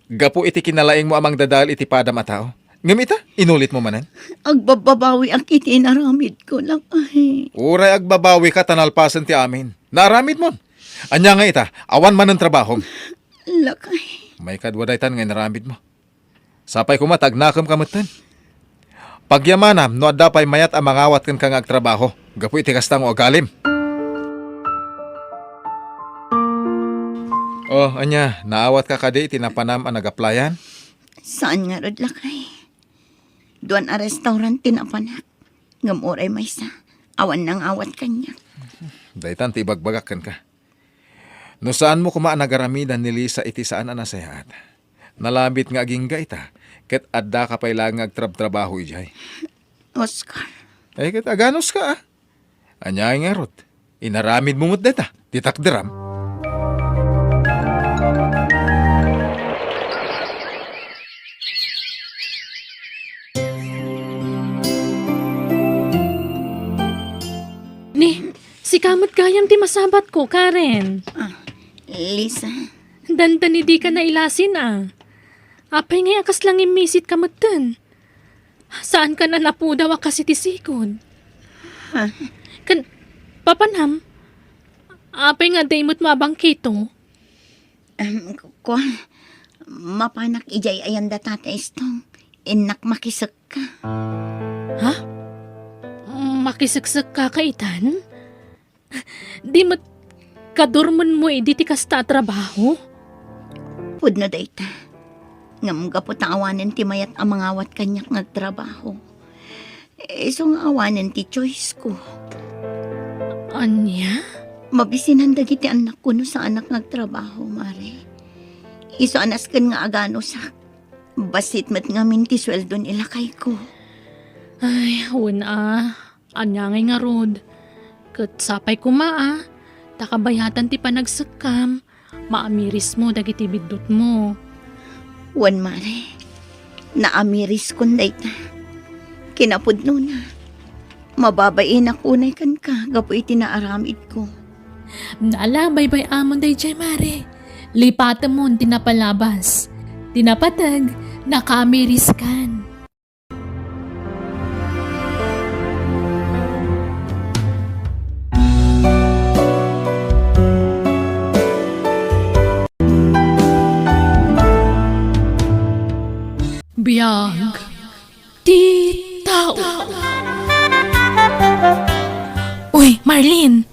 gapu iti kinalaingmo a mangdadael iti padam a tao. Ngem ita, inulitmo manen? Agbabbabawiak iti inaramidko, lakay. Uray agbabawika ta nalpasen ti amin. Naaramidmon. Ania nga ita, awan manen trabahom. Lakay. Maikadua daytan nga inaramidmo. Sapay koma ta agnakemka metten. Pagyamanam no adda pay mayat a mangawat kenka nga agtrabaho gapu iti kasta nga ugalim. Oh, ania, naawatka kadi iti napanam a nagaplayan? Saan ngarud, lakay. Duan a restaurant ti napanak. Ngem uray maysa, awan nangawat kaniak. Daytan ti ibagbagak kenka. No saanmo koma a nagaramidan ni Lisa iti saan a nasayaat, nalabit nga agingga ita, ket addaka pay laeng nga agtrabtrabaho idiay. Oscar. Ay, ket aganuska, a. Ania ngarud? Inaramidmo met dayta, ti takderam. Ni, sika met gayam ti masabatko, Karen. Ah, Lisa. Dandani dika nailasin, a. Apay ngay a kasla ngimmisika metten? Saankan a napudaw a kas iti sigud. Ha? Ken, papanam, apay nga adda imutmo a bangkito? Em, kua, mapanak idiay ayan da Tata Estong. Innak makisekka. Ha? Mm, Akiseksekka ka itan? Di met kadurmenmo idi ti kasta a trabaho? Pudno dayta. Ngem gapu ta awanen ti mayat a mangawat kaniak nga agtrabaho, isu nga awanen ti choice ko. Ania? Mabisinan dagiti annakko no saanak nga agtrabaho, Mare. Isu a nasken nga aganusak. Bassit met ngamin ti sueldo ni lakayko. Ay, wen a. Ania ngay ngarud? Ket sapay koma a, ta kabayatan ti panagsekkam, maamirismo dagiti biddutmo. Wen, Mare, naamiriskon dayta. Kinapudnona, mababainak unay kenka gapu iti naaramidko. Ala, baybay-amon daydiay, Mare. Lipatemon ti napalabas. Ti napateg, nakaamiriskan. Biag ti tao. Uy, Marlene!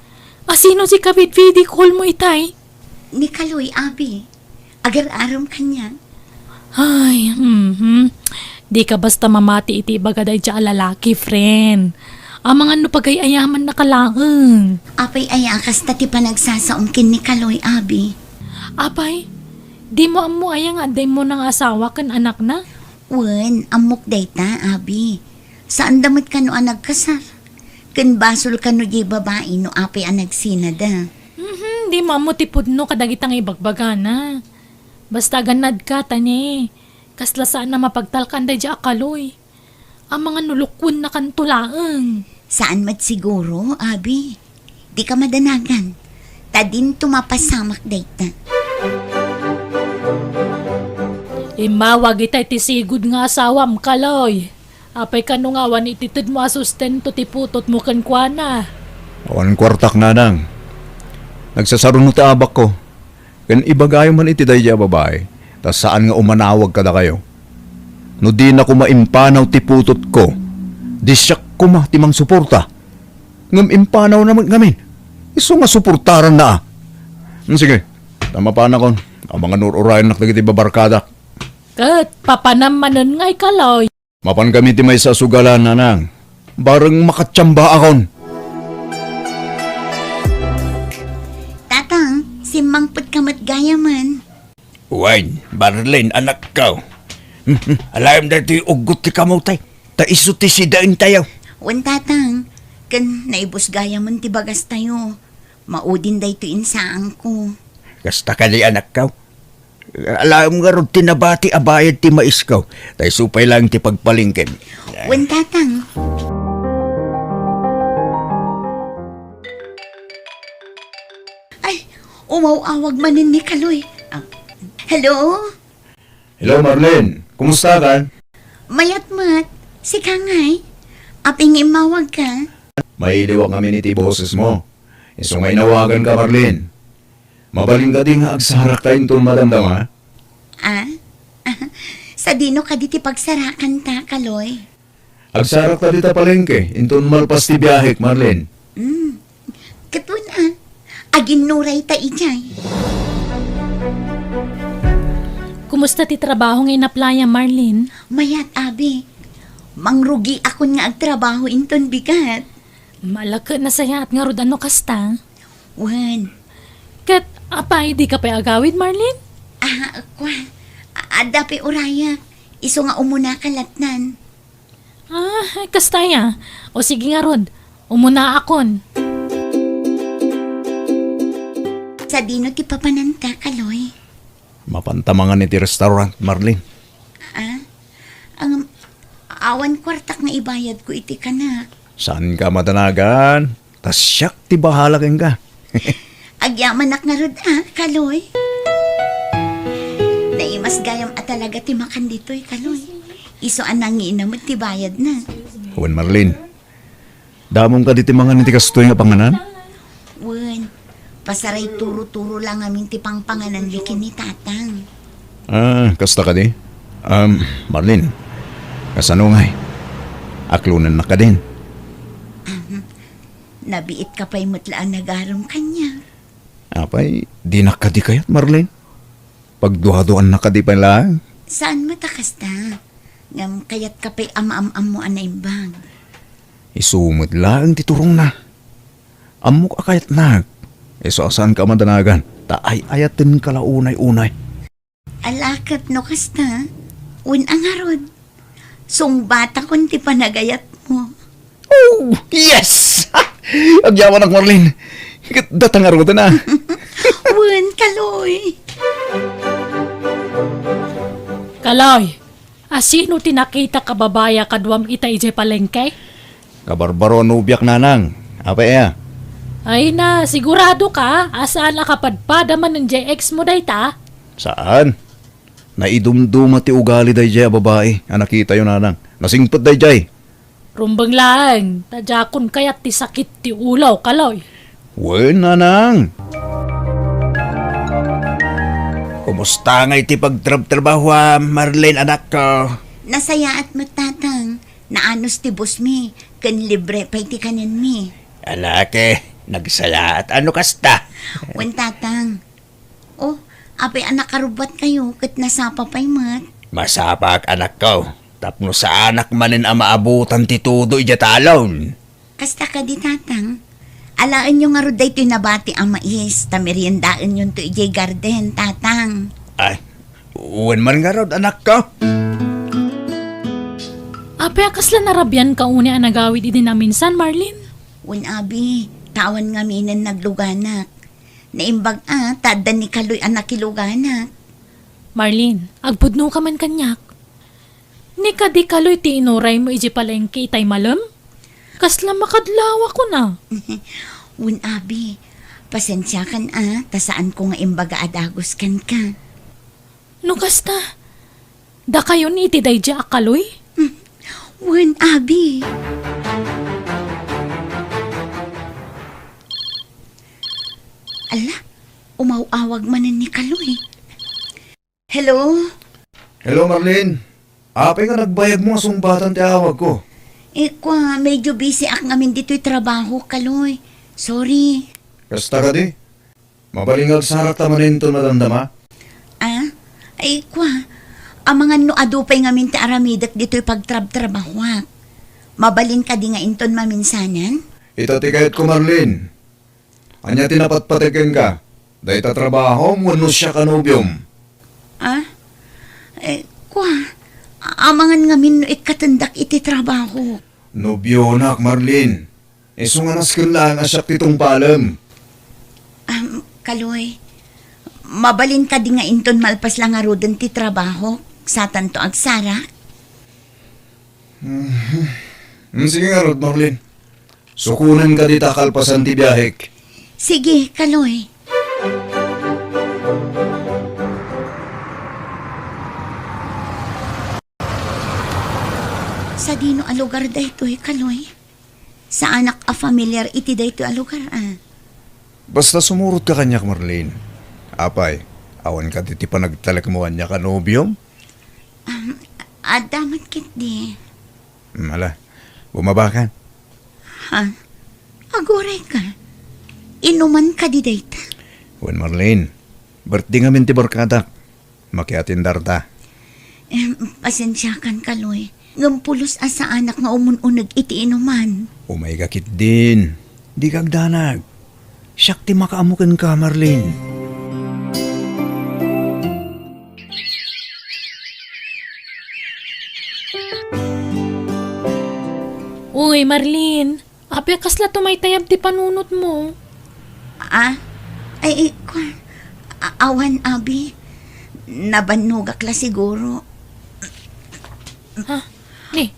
Asino ti kabidbidi call mo itay? Ni Kaloy, abi. Agar-arom kaniak. Ay, mhm. Dika basta mamati iti ibaga daydiay a lalaki, friend. Amangan no pagay-ayamannaka laeng. Apay aya a kasta ti panagsasaom ken ni Kaloy, abi? Apay, dimo ammo aya nga adda immuna nga asawa ken anakna? Wen, ammok dayta, abi. Saanda met kano a nagkasar. Ken basol kano diay babai no apay a nagsinada. Mhm, dimo ammo ti pudno kadagita nga ibagbagana. Basta agannadka, ta ne, kasla saan a mapagtalkan daydiay a Kaloy. Amangan no lukuennakanto laeng. Saan met siguro, abi. Dika madanagan. Ta dinto mapasamak dayta. Immawag itay ti sigud nga asawam, Kaloy. Apay kano nga awan ititedmo a sustento ti putotmo kenkuana? Awan kuartak, nanang. Nagsasaruno ti abakko. Ken ibagayo man iti daydiay a babai, ta saan nga umanawag kadakayo. No dina koma impanaw ti putotko, di siak koma ti mangsuporta. Ngem impanawna met ngamin. Isu nga suportaranna a. Hmm, sige, ta mapanakon. Amangan ur-urayennak dagiti babarkadak. Ket papanam manen ngay, Kaloy. Mapankami ti maysa a sugalan, nanang. Bareng makatiambaakon. Tatang, simmangpetka met gayamen. Wen, Marlene, anakko. Alayem daytoy uggot ti kamotay. Ta isu ti sidaentayo. Wen, Tatang. Ken naibus gayamen ti bagastayo. Maudin daytoy insaanko. Kasta kadi, anakko? Alayem ngarud ti nabati a bayad ti maisko, ta isu pay laeng ti pagpalengkem. Wen, Tatang. Ay, umaw-awag manen ni Kaloy. Ah, hello? Hello, Marlene. Kumusta ka? Mayat met. Sika ngay? Apay nga immawagka? Mailiwak ngamin iti bosesmo. Isu nga inawaganka, Marlene. Mabalin kadi nga agsarakta inton madamdama? Ah? Sadino kadi ti pagsarakanta, Kaloy? Agsarakta dita palengke inton malpas ti biahek, Marlene. Hmm. Ket wen a, aginnurayta idiay. Kumusta ti trabaho nga inaplayam, Marlene? Mayat, abi. Mangrugiakon nga agtrabaho inton bigat. Ala ket nasayaat ngarud a no kasta. Wen. Ket apay, dika pay agawid, Marlene? Ah, kua. Adda pay urayak. Isu nga umunaka lattan. Ah, kasta aya. O sige ngarud, umunaakon. Sadino ti papananta, Kaloy? Mapanta mangan iti restaurant, Marlene. Ah? Ang, awan kuartak nga ibayadko iti kanak. Saanka madanagan? Ta siak ti bahala kenka. Agyamanak ngarud a, Kaloy. Naimas gayam a talaga ti makan ditoy, Kaloy. Isu a nangiina met ti bayadna. Wen, Marlene. Damom kadi ti mangan iti kastoy nga panganan? Wen, pasaray turo-turo la ngamin ti pangpangananmi ken ni Tatang. Ah, kasta kadi? Um, Marlene, kasano ngay? Aklonennak kadin? Nabiitka pay met la a nagarem kaniak. Apay, dinak kadi kayat, Marlene? Pagduaduannak kadi pay laeng? Saan met a kasta. Ngem kayatka pay a maam-ammo a naimbag. Isu met laeng ti turongna. Ammok a kayatnak. Isu a saanka a madanagan, ta ay-ayatenka la unay-unay. Ala ket no kasta, wen a ngarud, sungbatakon ti panagayatmo. Oh, yes! Agyamanak, Marlene. Ket data ngaruden a. Wen, Kaloy. Kaloy, asino ti nakitak a babai a kaduam ita idiay palengke? Kabarbaro a nobiak, nanang. Apay aya? Ay na, sigurado ka a saan a kapadpada manen diay ex mo dayta? Saan. Naidumduma ti ugali daydiay a babai a nakitayo, nanang. Nasingpet daydiay. Rumbeng laeng, ta diakon kayat ti sakit ti ulo, Kaloy. Wen, nanang. Kumusta ngay ti pagtrabtrabahoam, Marlene, anakko? Nasayaat met, tatang. Naanus ti busmi, ken libre pay ti kanenmi. Ala ket, nagsayaat a no kasta. Wen, tatang. Oh, apay a nakarubbatkayo ket nasapa pay met? Masapak, anakko, tapno saanak manen a maabutan ti tudo idiay talon. Kasta kadi, tatang? Alaenyo ngarud daytoy nabati a mais, ta meriendaenyonto idiay garden, tatang. Ay, wen man ngarud, anakko. Apay a kasla narabianka unay a nagawid idi naminsan, Marlene? Wen abi, ta awan ngaminen nagluganak. Naimbag a, ta adda ni Kaloy a nakiluganak. Marlene, agpudnoka man kaniak. Ni kadi Kaloy ti inuraymo idiay palengke itay malem? Kasla makadlawakon a. Wen abi, pasensiakan a, ta saanko nga imbaga a dagus kenka. No kasta, dakayon iti daydiay a Kaloy? Wen, abi. Ala, umaw-awag manen ni Kaloy. Hello? Hello, Marlene. Apay nga nagbayagmo nga sungbatan ti awagko? Eh, kua, medyo busy ak ngamin ditoy trabaho, Kaloy. Sorry. Kasta kadi? Mabalin nga agsarakta manen inton madamdama? Ah? Ay, kua, amangan no adu pay ngamin ti aramidek ditoy pagtrabtrabahoak. Mabalin kadi nga inton maminsanan? Ita ti kayatko, Marlene. Ania ti napatpateg kenka? Dayta trabahom wenno siak a nobiom? Ah? Eh, kua, amangan ngamin no ikkatendak iti trabaho. Nobionak, Marlene. Isu nga nasken laeng a siak ti tungpalem. Am, Kaloy, mabalin kadi nga inton malpas la ngaruden ti trabaho, satanto agsarak? Mhm. Mm, sige ngarud, Marlene. Sukonen kadi ta kalpasan ti biahek. Sige, Kaloy. Sadino a lugar daytoy, Kaloy? Saanak a familiar iti daytoy a lugar, ah. Basta sumurotka kaniak, Marlene. Apay, awan kadi ti panagtalekmo kaniak a nobiom? Um, adda met ketdi. Hmm, ala, bumabakan. Ha? Aguray ka? Inuman kadi dayta? Wen, Marlene, birthday ngamin ti barkadak. Makiatendarta. Em, pasensiakan, Kaloy. Ngem pulos a saanak nga umun-uneg iti inuman. Umayka ketdin. Dika agdanag. Siak ti makaammo kenka, Marlene. Uy, Marlene. Apay, kasla tumaytayab ti panunotmo? Ah? Ay, ay, kua. A-, awan, abi. Nabannogak la siguro. Ha? Ni?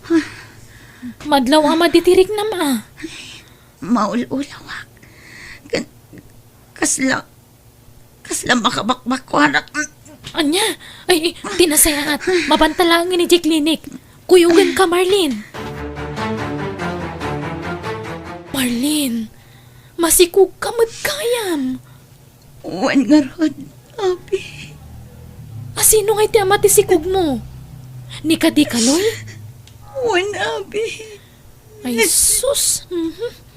Madlaw a madi ti riknam, a. Maul-ulawak. Kan-, kasla Kasla makabakbakkuanak. Ania? Ay, ay, ti nasayaat. Mabanta laeng idiay klinik. Kuyogenka, Marlene. Marlene, masikogka met gayam. Wen ngarud, abi. A, sino ngay ti ama ti sikogmo? Ni kadi Kaloy? Wen, abi. Ay, sus! Mhm.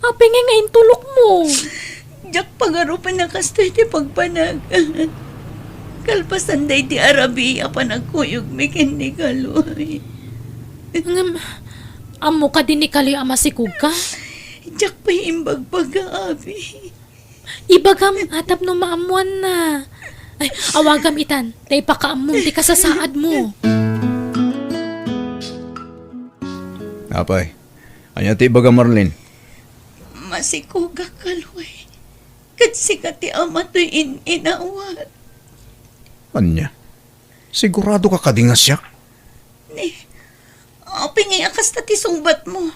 Apay ngay nga intulokmo? Diak pagarupen a kastoy ti pagpanag. Kalpasan daydi a rabii a panagkuyogmi ken ni Kaloy. Ngem, ammo kadi ni Kaloy a masikogka? Diak pay imbagbaga, abi. Ibagam, a tapno maammoanna. Ay, awagam itan, ta ipakaammom ti kasasaadmo. Apay, ania ti ibaga, Marlene? Masikogak, Kaloy. Ket sika ti ama toy in-inawat. Ania? Siguradoka kadi nga siak? Ni, apay ngay a kasta ti sungbatmo?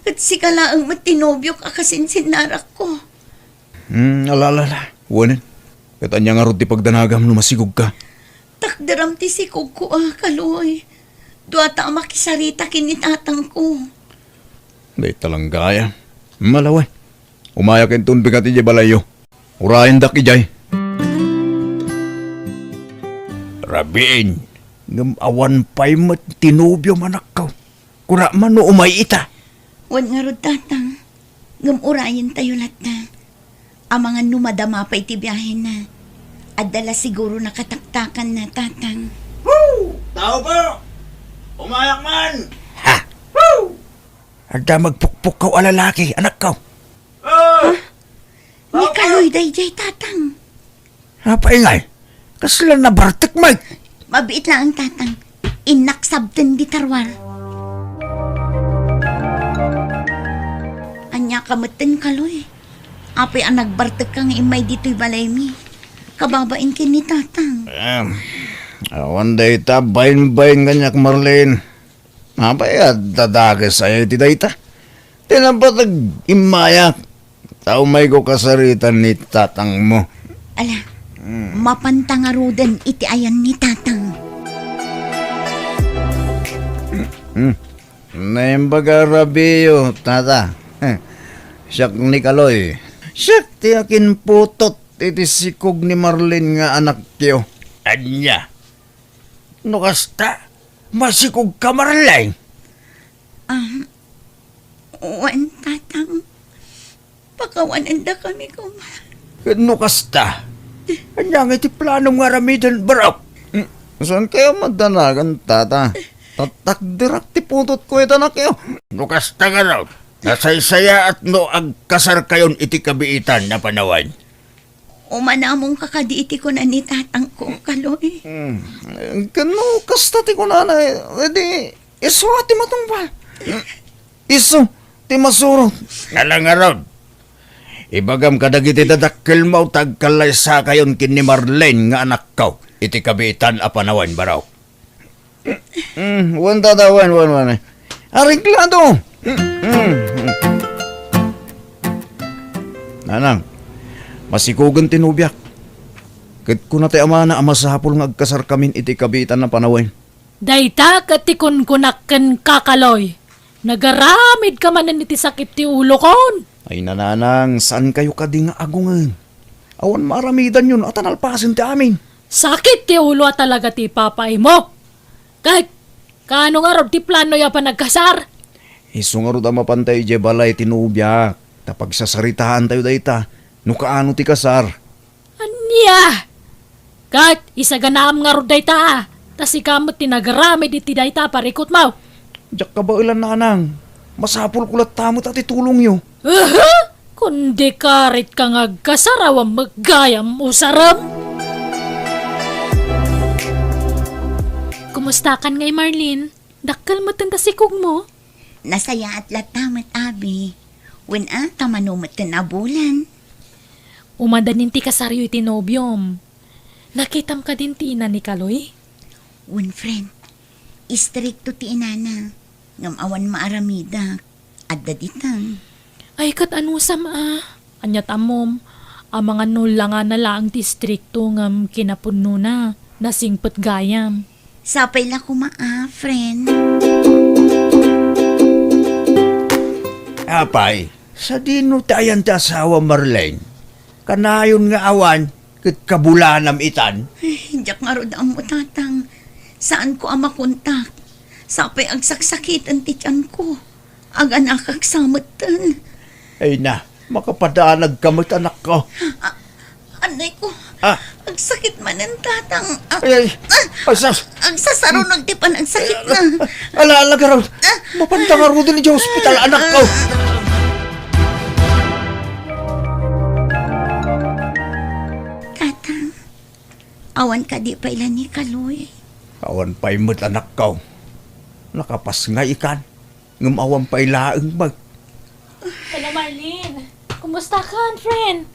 Ket sika laeng met ti nobiok a kasinsinnarakko. Hmm, ala, ala, ala. Wen. Ket ania ngarud ti pagdanagam no masikogka? Takderam ti sikogko a, Kaloy. Duata a makisarita ken ni tatangko. Dayta lang gayam. Malawen. Umayak inton bigat idiay balayyo. Urayendak idiay. Rabiin, ngem awan pay met ti nobiom, anakko. Kuna man no umay ita. Wen ngarud, Tatang. Ngem urayentayo latta. Amangan no madama pay ti biahena. Adda la siguro nakataktakanna, Tatang. Woo! Tao po! Umayak man! Ha? Woo! Adda magpukpukkaw a lalaki, anakko. Ah! Ni Kaloy daydiay, Tatang. Apay ngay? Kasla nabartek met? Mabiit laeng, Tatang. Innak sabten dita ruar. Ania ka metten, Kaloy? Apay a nagbartekka nga immay ditoy balaymi? Kababain ken ni Tatang. Em, awan dayta bainbain kaniak, Marlene. Apay a dadakesayo iti dayta? Ti napateg immayak, ta umayko kasaritan ni tatangmo. Ala, hmm, mapanta ngaruden iti ayan ni Tatang. Hmm. Naimbag a rabiyo, Tata. Siak ni Kaloy. Siak ti akinputot iti sikog ni Marlene nga anakyo. Ania? No kasta, masikogka, Marlene? Ah, wen, Tatang. Pakawanendakami koma. Ket no kasta, ania ngay ti planom nga aramiden, barok? Hmm, saan kayo madanagan, Tata? Tatakderak ti putotko ita, anakyo. No kasta ngarud, nasaysayaat no agkasarkayon iti kabiitan a panawen. Umanamongka kadi iti kuna ni tatangko, Kaloy? Hmm. Ken no kasta ti kunana, edi isu a ti matungpal. Isu ti masurot. Ala ngarud, ibagam kadagiti dadakkelmo ta agkallaysakayon ken ni Marlene nga anakko iti kabiitan a panawen, barok. Mm, wen, Tata, wen, wen, wen. Areglado! Mm, mm. Nanang, masikogen ti nobiak. Ket kuna ti amana a masapul nga agkasarkamin iti kabiitan a panawen. Dayta ket ti kunkunak kenka, Kaloy. Nagaramidka manen iti sakit ti ulokon. Ay, nanang, saan kayo kadi nga agungen? Awan maaramidanyon a ta nalpasen ti amin. Sakit ti ulo a talaga ti ipapaaymo. Ket, kaano ngarud ti planoyo a panagkasar? Isu ngarud a mapanta idiay balay ti nobiak, ta pagsasaritaantayo dayta, no kaano ti kasar. Ania? Ket isaganaam ngarud dayta, a, ta sika met ti nagaramid iti dayta a parikutmo. Diak kabaelan, nanang. Masapulko latta met a ti tulongyo. Aha! Kundi karit ka nga agkasar, awan met gayam usarem. Kumustakan ngay, Marlene? Dakkel metten ta sikogmo? Nasayaat latta met, abi. Wen a, ta mano metten a bulan. Umadanin ti kasaryo iti nobiom. Nakitam kadin ti ina ni Kaloy? Wen, friend. Istrikto ti inana. Ngem awan maaramidak. Adda ditang. Ay, ket anusam a? Aniat ammom, amangan no langana laeng ti istrikto ngem kinapudnona, nasingpet gayam. Sapay la koma a, friend. Apay, sadino ti ayan ti asawa, Marlene? Kanayon nga awan ket kabulanam itan? Ay, diak ngarud ammo, Tatang. Saanko a makontak. Sapay agsaksakiten ti tianko. Aganakak sa metten. Ay na, makapadanagka met, anakko. Ah, anay ko. Ah. Agsakit manen, Tatang. Ah, Ay, ay. ah, Ay, sus. Agsasarunag ti panagsakit na. Ala, ala, garang. Ah. Mapanda ngaruden idiay hospital, anakko. Tatang, awan kadi pay la ni Kaloy? Awan pay met, anakko. Nakapas nga ikan. Ngem awan pay laeng met. Hello, Marlene. Kumusta ka, friend?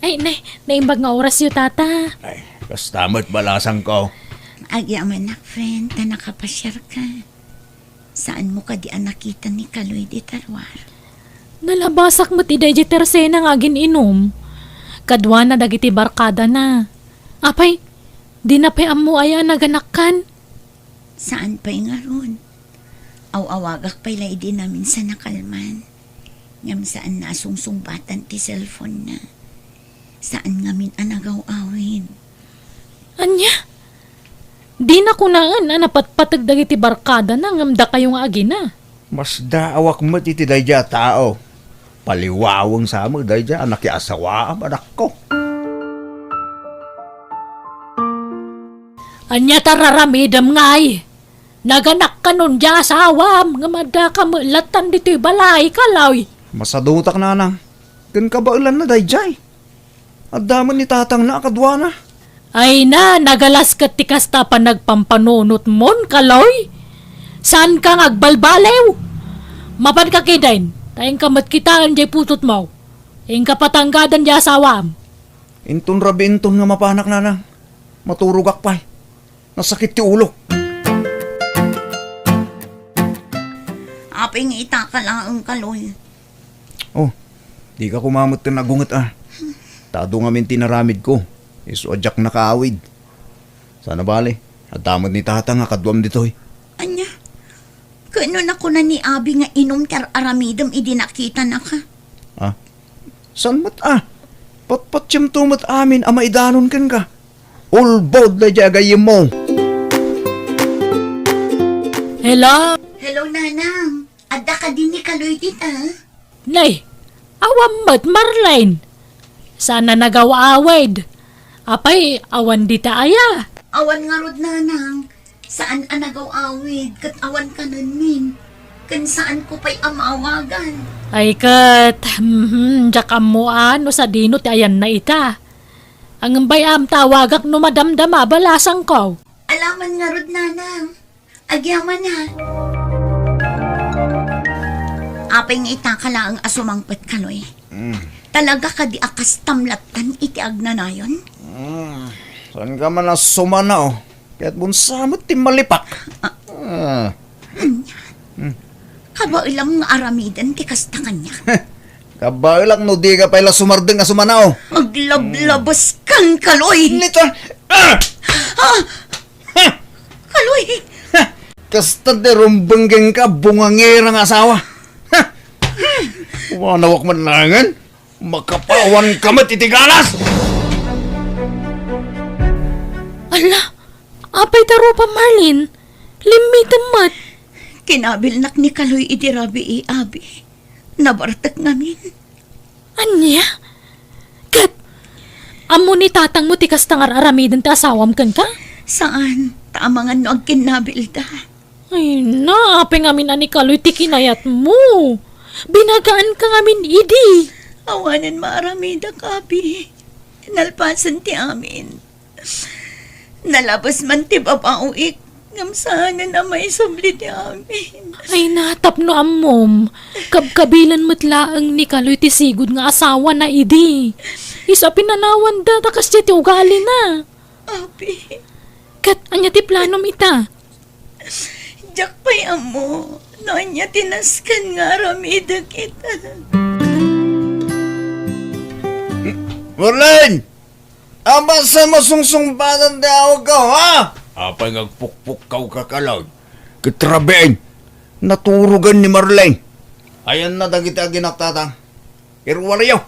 Ay, nay, naimbag nga orasyo, tata. Ay, kasta met balasangko. Agyamanak, friend, ta nakapasiarka. Saanmo kadi a nakita ni Kaloy dita ruar? Nalabasak met idiay tersena nga agin-inum. Kaduana dagiti barkadana. Apay, dina pay ammo aya a naganakkan? Saan pay ngarud. Aw-awagak pay la idi naminsan a kalman. Ngem saan a sungsungbatan ti cellphone-na. Saan ngamin a nagaw-awid. Ania? Dina kunaen a napatpateg dagiti barkadana ngem dakayo nga agina. Masdaawak met iti daydiay a tao. Paliwaweng sa met daydiay a nakiasawaam, anakko. Ania ta raramidem ngay? Naganakkan undiay asawam, ngem addaka met lattan ditoy balay, Kaloy. Masadutak, nanang. Ken kabaelanna daydiay. Adda met ni tatangna a kaduana. Ay na, nagalas ket ti kasta a panagpampanunotmon, Kaloy. Saanka nga agbalbaliw. Mapanka ketdin, ta inka met kitaen diay putotmo. Inka patanggaden diay asawam. Inton rabii inton nga mapanak, nanang. Maturogak pay. Nasakit ti ulok. Apay nga itaka laeng, Kaloy? Oh, dika koma met ken agunget a. Ta adu ngamin ti inaramidko. Isu a diak nakaawid. Saan a bale, adda met ni tata nga kaduam ditoy. Ania? Ket no nakuna ni abi nga inum ti ar-aramidem idi nakitanaka? Ah? Saan met a? Patpatiemto met amin a maidanon kenka. Ulbod daydiay a gayyemmo. Hello? Hello, Nanang. Adda kadi ni Kaloy dita? Nay, awan met, Marlene. Saan a nagaw-awid. Apay, awan dita aya? Awan ngarud, Nanang. Saan a nagaw-awid ket awan kanenmin, ken saanko pay a maawagan. Ay ket, mhm, diak ammoan no sadino ti ayanna ita. Ngem bay-am ta awagak no madamdama a balasangko. Alaman ngarud, Nanang. Agyaman, ha? Apay nga itaka laeng a sumangpet, Kaloy? Mm. Talaga kadi a kastam lattan iti agnanayon? Mm. Saanka man a sumana, oh. Ket bunsa met ti malipak. Ah. Ah. Ania? Hmm. Kabaelam nga aramiden ti kasta kaniak. Kabaelak no dika pay la sumardeng a sumana, oh. Aglablabas kan, Kaloy. Nito. Ah! Ah! Ha! Kaloy! Ha! Kasta ti rumbeng kenka, bungangera nga asawa. Ha! Umanawak man laengen. Makapawan ka met iti galas! Ala, apay ta rupa, Marlene? Limmitem met. Kinabilnak ni Kaloy idi rabii, abi. Nabartek ngamin. Ania? Ket, ammo ni tatangmo ti kasta nga ar-aramiden ti asawam kenka? Saan, ta amangan no agkinnabilda. Ay na, apay ngamin a ni Kaloy ti kinayatmo. Binagaanka ngamin idi. Awanen maaramidak, abi. Nalpasen ti amin. Nalabes man ti babaoik, ngem saanen a maisubli ti amin. Ay na, tapno ammom, kabkabilan met laeng ni Kaloy ti sigud nga asawana idi. Isu a pinanawanda ta kasdiay ti ugalina. Abi. Ket ania ti planom ita? Diak pay ammo no ania ti nasken nga aramidek ita. Marlene! Apay saan mo sungsungbatan ti awagko, ha? Apay nga agpukpukkaw ka, Kaloy? Ket rabiin, naturogen ni Marlene. Ayanna dagiti aginak, tatang. Iruaryo.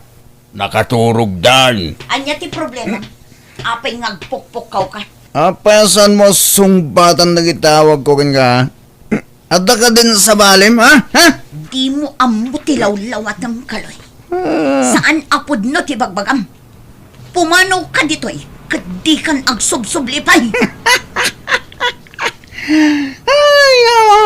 Nakaturogdan. Ania ti problema? Apay nga agpukpukkaw ka? Apay saan mo sungbatan dagiti awagko kenka, ha? Adda kadin sabalem, ha? Ha? Dimo ammo ti lawlawatem, Kaloy. Ah. Saan a pudno ti bagbagam? Pumanaw ka ditoy, ket dikan agsubsubli pay. Ay, awa.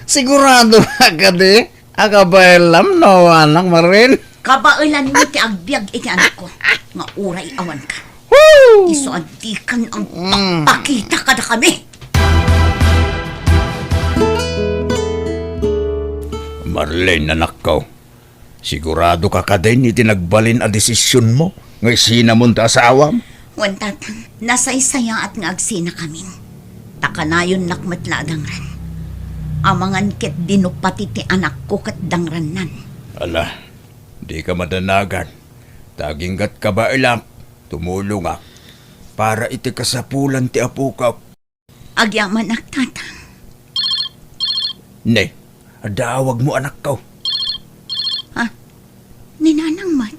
Sigurado ka kadi? Akabaelam no awanak, Marlene? Kabaelanmi ti agbiag iti anakko, nga uray awanka. Woo! Isu a dikan ang Mm. pakpakita kadakami. Marlene, anakko, sigurado ka kadin iti nagbalin a desisionmo nga isinamon ti asawam? Wen, Tatang, nasaysayaat nga agsinakamin. Ta kanayonnak met la a dangran. Amangan ket dino pati ti anakko ket dangrannan. Ala, dika madanagan. Ta aginggat kabaelak, tumulongak para iti kasapulan ti apokak. Agyamanak, Tatang. Ne, adda awagmo, anakko. Ha? Ni Nanang met.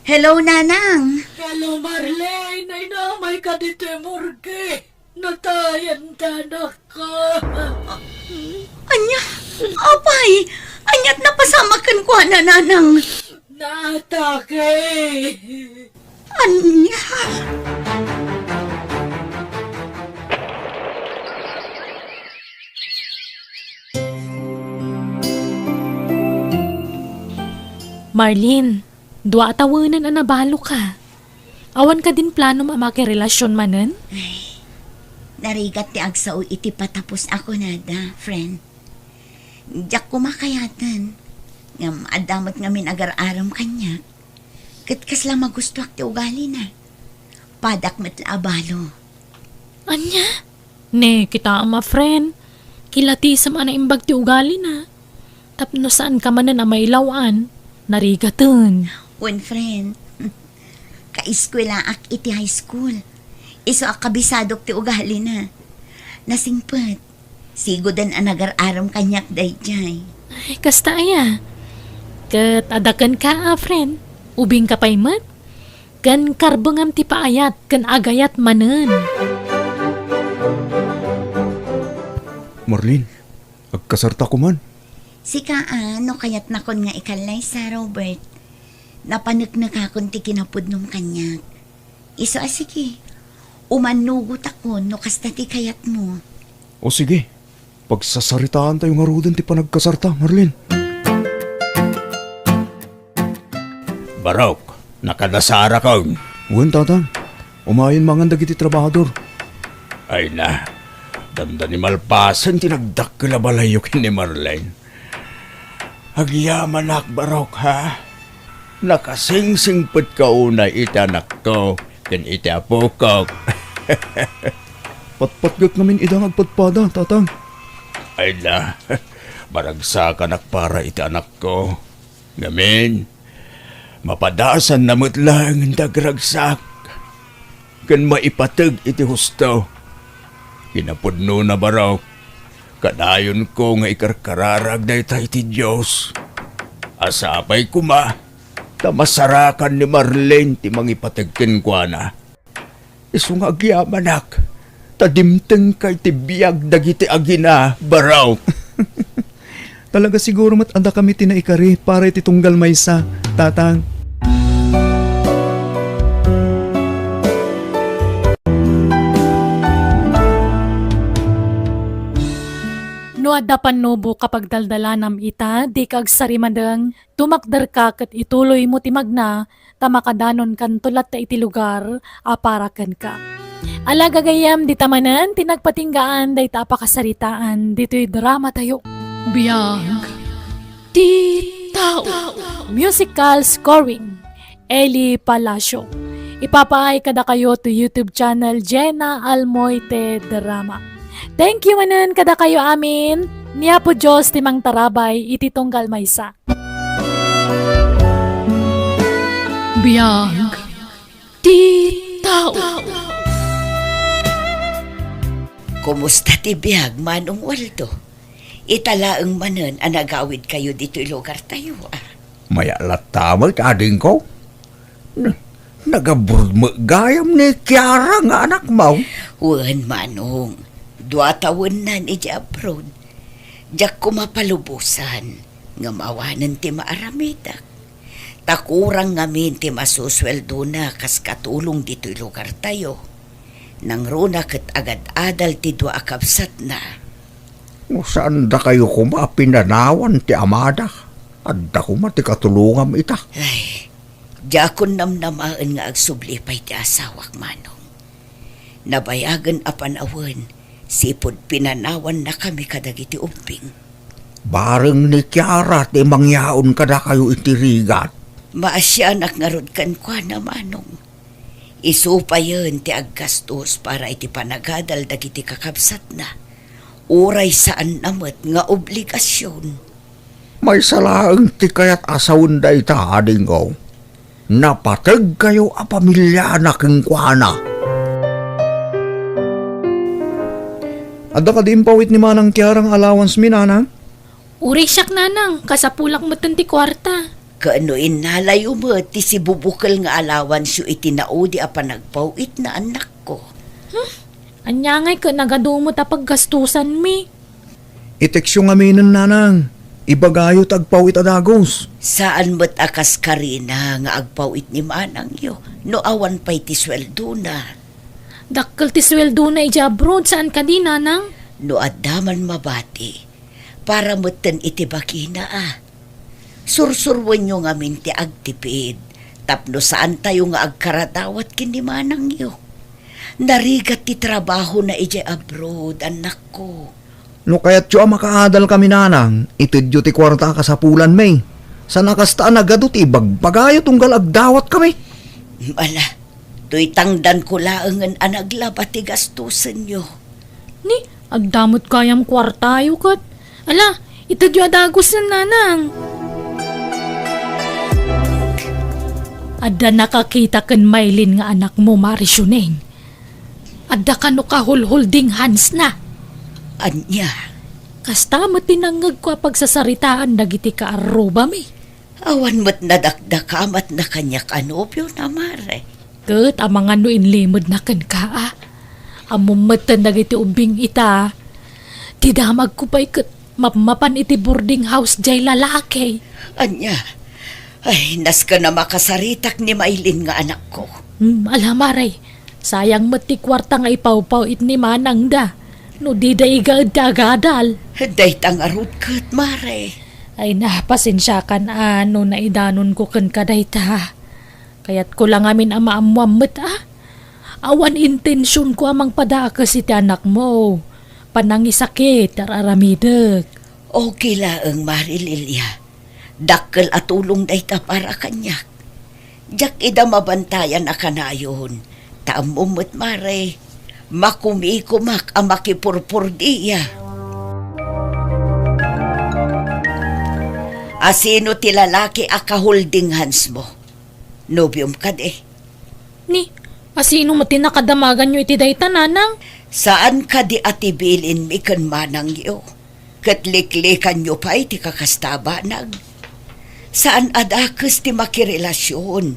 Hello, Nanang. Hello, Marlene. Ay, naamay ka ditoy morgue. Natayan ti anakko. Ania? Apay, ania't napasamak kenkuana, Nanang? Naatake. Ania? Marlene, dua a tawenen a nabaloka. Awan kadin planom a makirelasion manen? Ay, narigat ti agsao iti patapos a kunada, friend. Diak koma kayaten. Ngem adda met ngamin agar-arem kaniak. Ket kasla magustoak ti ugalina. Padak met la a balo. Ania? Ne, kitaem a friend. Kilatisem a naimbag ti ugalina. Tapno saanka manen a mailaw-an, narigaten. Wen, friend. Kaeskuelaak iti high school. Isu a kabisadok ti ugalina. Nasingpet. Sigoden a nagar-arem kaniak daydiay. Ay, kasta aya. Ket adda kenka a friend. Ubingka pay met. Ken karbengam ti paayat ken agayat manen. Marlene, agkasarta koman. Sika a, no kayatnakon nga ikallaysa, Robert, napaneknekakon ti kinapudnom kaniak. Isu a sige, umannugotakon no kasta ti kayatmo. O sige, pagsasaritaantayo ngaruden ti panagkasarta, Marlene. Barok, nakadasarakon. Wen, Tatang. Umayen mangan dagiti trabahador. Ay na, dandani malpasen ti nagdakkel a balayyo ken ni Marlene. Agyamanak, Barok, ha? Nakasingsingpetka unay iti anakko ken iti apokok. Patpatgek ngamin ida nga agpadpada, Tatang. Ay na, maragsakanak para iti anakko. Ngamin, mapadasanna met laeng ti agragsak ken maipateg iti husto. Kinapudnona, Barok, kadayonko nga ikarkararag dayta iti Dios. A sapay koma ta masarakan ni Marlene ti mangipateg kenkuana. Isu nga agyamanak, ta dimtengka iti biag dagiti agina, Barok. Talaga siguro met a dakami ti naikari para iti tunggal maysa, Tatang. No adda pannubok a pagdaldalanam ita, dika agsarimadeng, tumakderka ket ituloymo ti magna, ta makadanonkanto latta iti lugar a para kenka. Ala, gagayyem, dita manen ti nagpatinggaan dayta a pakasaritaan ditoy dramatayo. Biag ti tao. Musical scoring, Eli Palacio. Ipapaay kadakayo to YouTube channel Jenna Almoite Drama. Thank you manen kadakayo amin. Ni Apo Dios ti mangtarabay iti tunggal maysa. Biag ti tao. Kumusta ti biag, Manong Waldo? Ita laeng manen a nagawidkayo ditoy lugartayo, a? Mayat latta met, adingko. N-, nagaburod met gayam ni Kiara nga anakmo. Wen, Manong. Dua tawennan idiay abroad. Diak koma palubosan. Ngem awanen ti maaramidek. Ta kurang ngamin ti masusueldona kas katulong ditoy lugartayo. Nangruna ket agad-adal ti dua a kabsatna. No saan dakayo koma a pinanawan ti amada, adda koma ti katulongam ita. Ay, diakon namnamaen nga agsubli pay ti asawak, Manong. Nabayagen a panawen, sipud pinanawannakami kadagiti ubbing. Bareng ni Kiara ti mangyaon kadakayo iti rigat. Maasianak ngarud kenkuana, Manong. Isu payen ti aggastos para iti panagadal dagiti kakabsatna. Uray saanna met nga obligasion. Maysa laeng ti kayat a sawen dayta, adingko. Napategkayo a pamiliana kenkuana. Adda kadi impawit ni Manang Kiara nga allowance mi, Nanang? Uray siak, Nanang, kasapulak metten ti kuarta. Ket no innalayo met ti sibubukel nga allowance-yo iti naudi a panagpaw-itna, annakko. Hmm? Ania ngay ket nagadu met a paggastosanmi? I-text-yo ngaminen, Nanang. Ibagayo ta agpaw-it a dagus. Saan met a kas karina nga agpaw-it ni manangyo no awan pay ti sueldona. Dakkel ti sueldona idiay abroad, saan kadi, Nanang? No adda man mabati, para metten iti bagina, a. Sursuroenyo ngamin ti agtipid tapno saantayo nga agkaradawat ken ni manangyo. Narigat ti trabahona idiay abroad, annakko. No kayatyo a makaadalkami, Nanang, itedyo ti kuarta a kasapulanmi. Saan a kasta a nagadu ti ibagbagayo tunggal agdawatkami. Ala, toy tangdanko laengen a naglaba ti gastosenyo. Ni, adda met gayam kuartayo ket. Ala, itedyo a dagusen, Nanang. Adda nakakita ken mailin nga anakmo, Mari Siuneng. Adda kano kaholding handsna. Ania? Kasta met ti nangngegko a pagsasaritaan dagiti kaarrubami. Awan met nadakdakamatna kaniak a nobiona, Mare. Ket amangan no inlimedna kenka, a. Ammom metten dagiti ubbing ita. Ti damagko pay ket mapmapan iti boarding house diay lalaki. Ania? Ay, nasken a makasaritak ni mailin nga anakko. Hmm, ala, Mare. Sayang met ti kuarta nga ipawpaw-it ni manangda no dida igaed ti agadal. Dayta ngarud ket, Mare. Ay, na, pasensiakan a no naidanonko kenka dayta. Kayatko la ngamin a maammoam met, a. Awan intensionko a mangpadakes iti anakmo. Panangisakit ti ar-aramidek. Okay laeng, Mari Lilia. Dakkel a tulong dayta para kaniak. Diak ida mabantayan a kanayon. Ta ammom met, Mare, makumikomak a makipurpurdia. Asino ti lalaki a kaholding handsmo? Nobiom kadi? Ni, asino met ti nakadamaganyo iti dayta, Nanang? Saan kadi a ti bilinmi ken manangyo? Ket liklikanyo pay ti kakasta a banag. Saan a dakes ti makirelasion,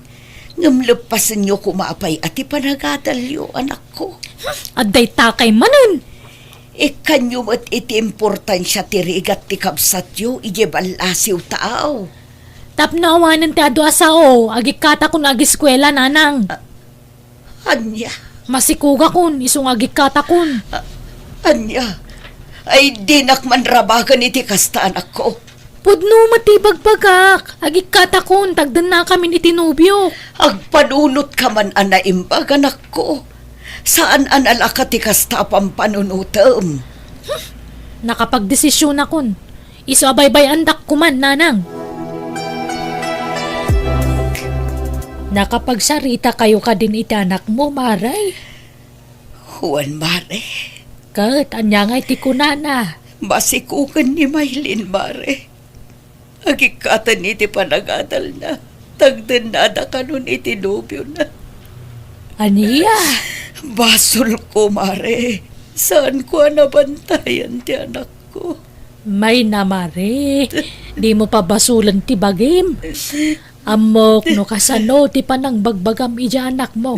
ngem leppasenyo koma pay a ti panagadalyo, anakko. Hmm, adda itakay manen. Ikkanyo met iti importansia ti rigat ti kabsatyo idiay ballasiw taaw. Tapno awanen ti adu a sao, agikkatakon agiskuela, Nanang. A-, ania? Masikogakon, isu nga agikkatakon. A-, ania? Ay, dinak manrabagan iti kasta, anakko. Pudno met ti ibagbagak, agikkatakon, tagdennakamin iti nobio. Agpanunot ka man a naimbag, anakko. Saan a nalaka ti kasta a pampanunotem. Hmm, nakapagdesisionakon. Isu a baybay-andak koman, Nanang. Nakapagsarita kayo kadin iti anakmo, Mare? Wen, Mare. Ket ania ngay ti kunana? Masikogen ni Maylin, Mare. Agikkaten iti panagadalna. Tagdennada kanon iti nobiona. Ania? Basolko, Mare. Saanko a nabantayan ti anakko. Mayna, Mare. Dimo pabasolen ti bagim. Ammok no kasano ti panangbagbagam idiay anakmo.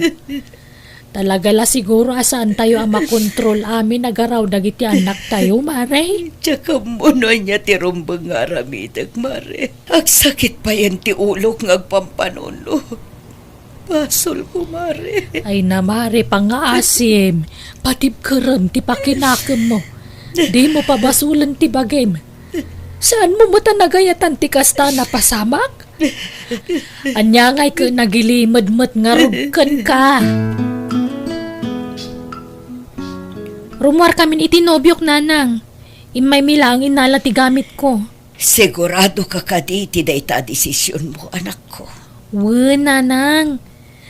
Talaga la siguro a saantayo a makontrol amin a garaw dagiti annaktayo, Mare. Diak ammo no ania ti rumbeng nga aramidek, Mare. Agsakit payen ti ulok nga agpampanunot. Basol, kumare. Ay na, Mare, pangngaasim. Patibkerem ti pakinakemmo. Dimo pabasolen ti bagim. Saanmo met a nagayatan ti kasta a napasamak? Ania ngay ket nagilimedmet ngarud kenka? Rummuarkamin iti nobiok, Nanang. Immaymi laeng innala ti gamitko. Siguradoka kadi iti dayta a desisionmo, anakko? Wen, Nanang.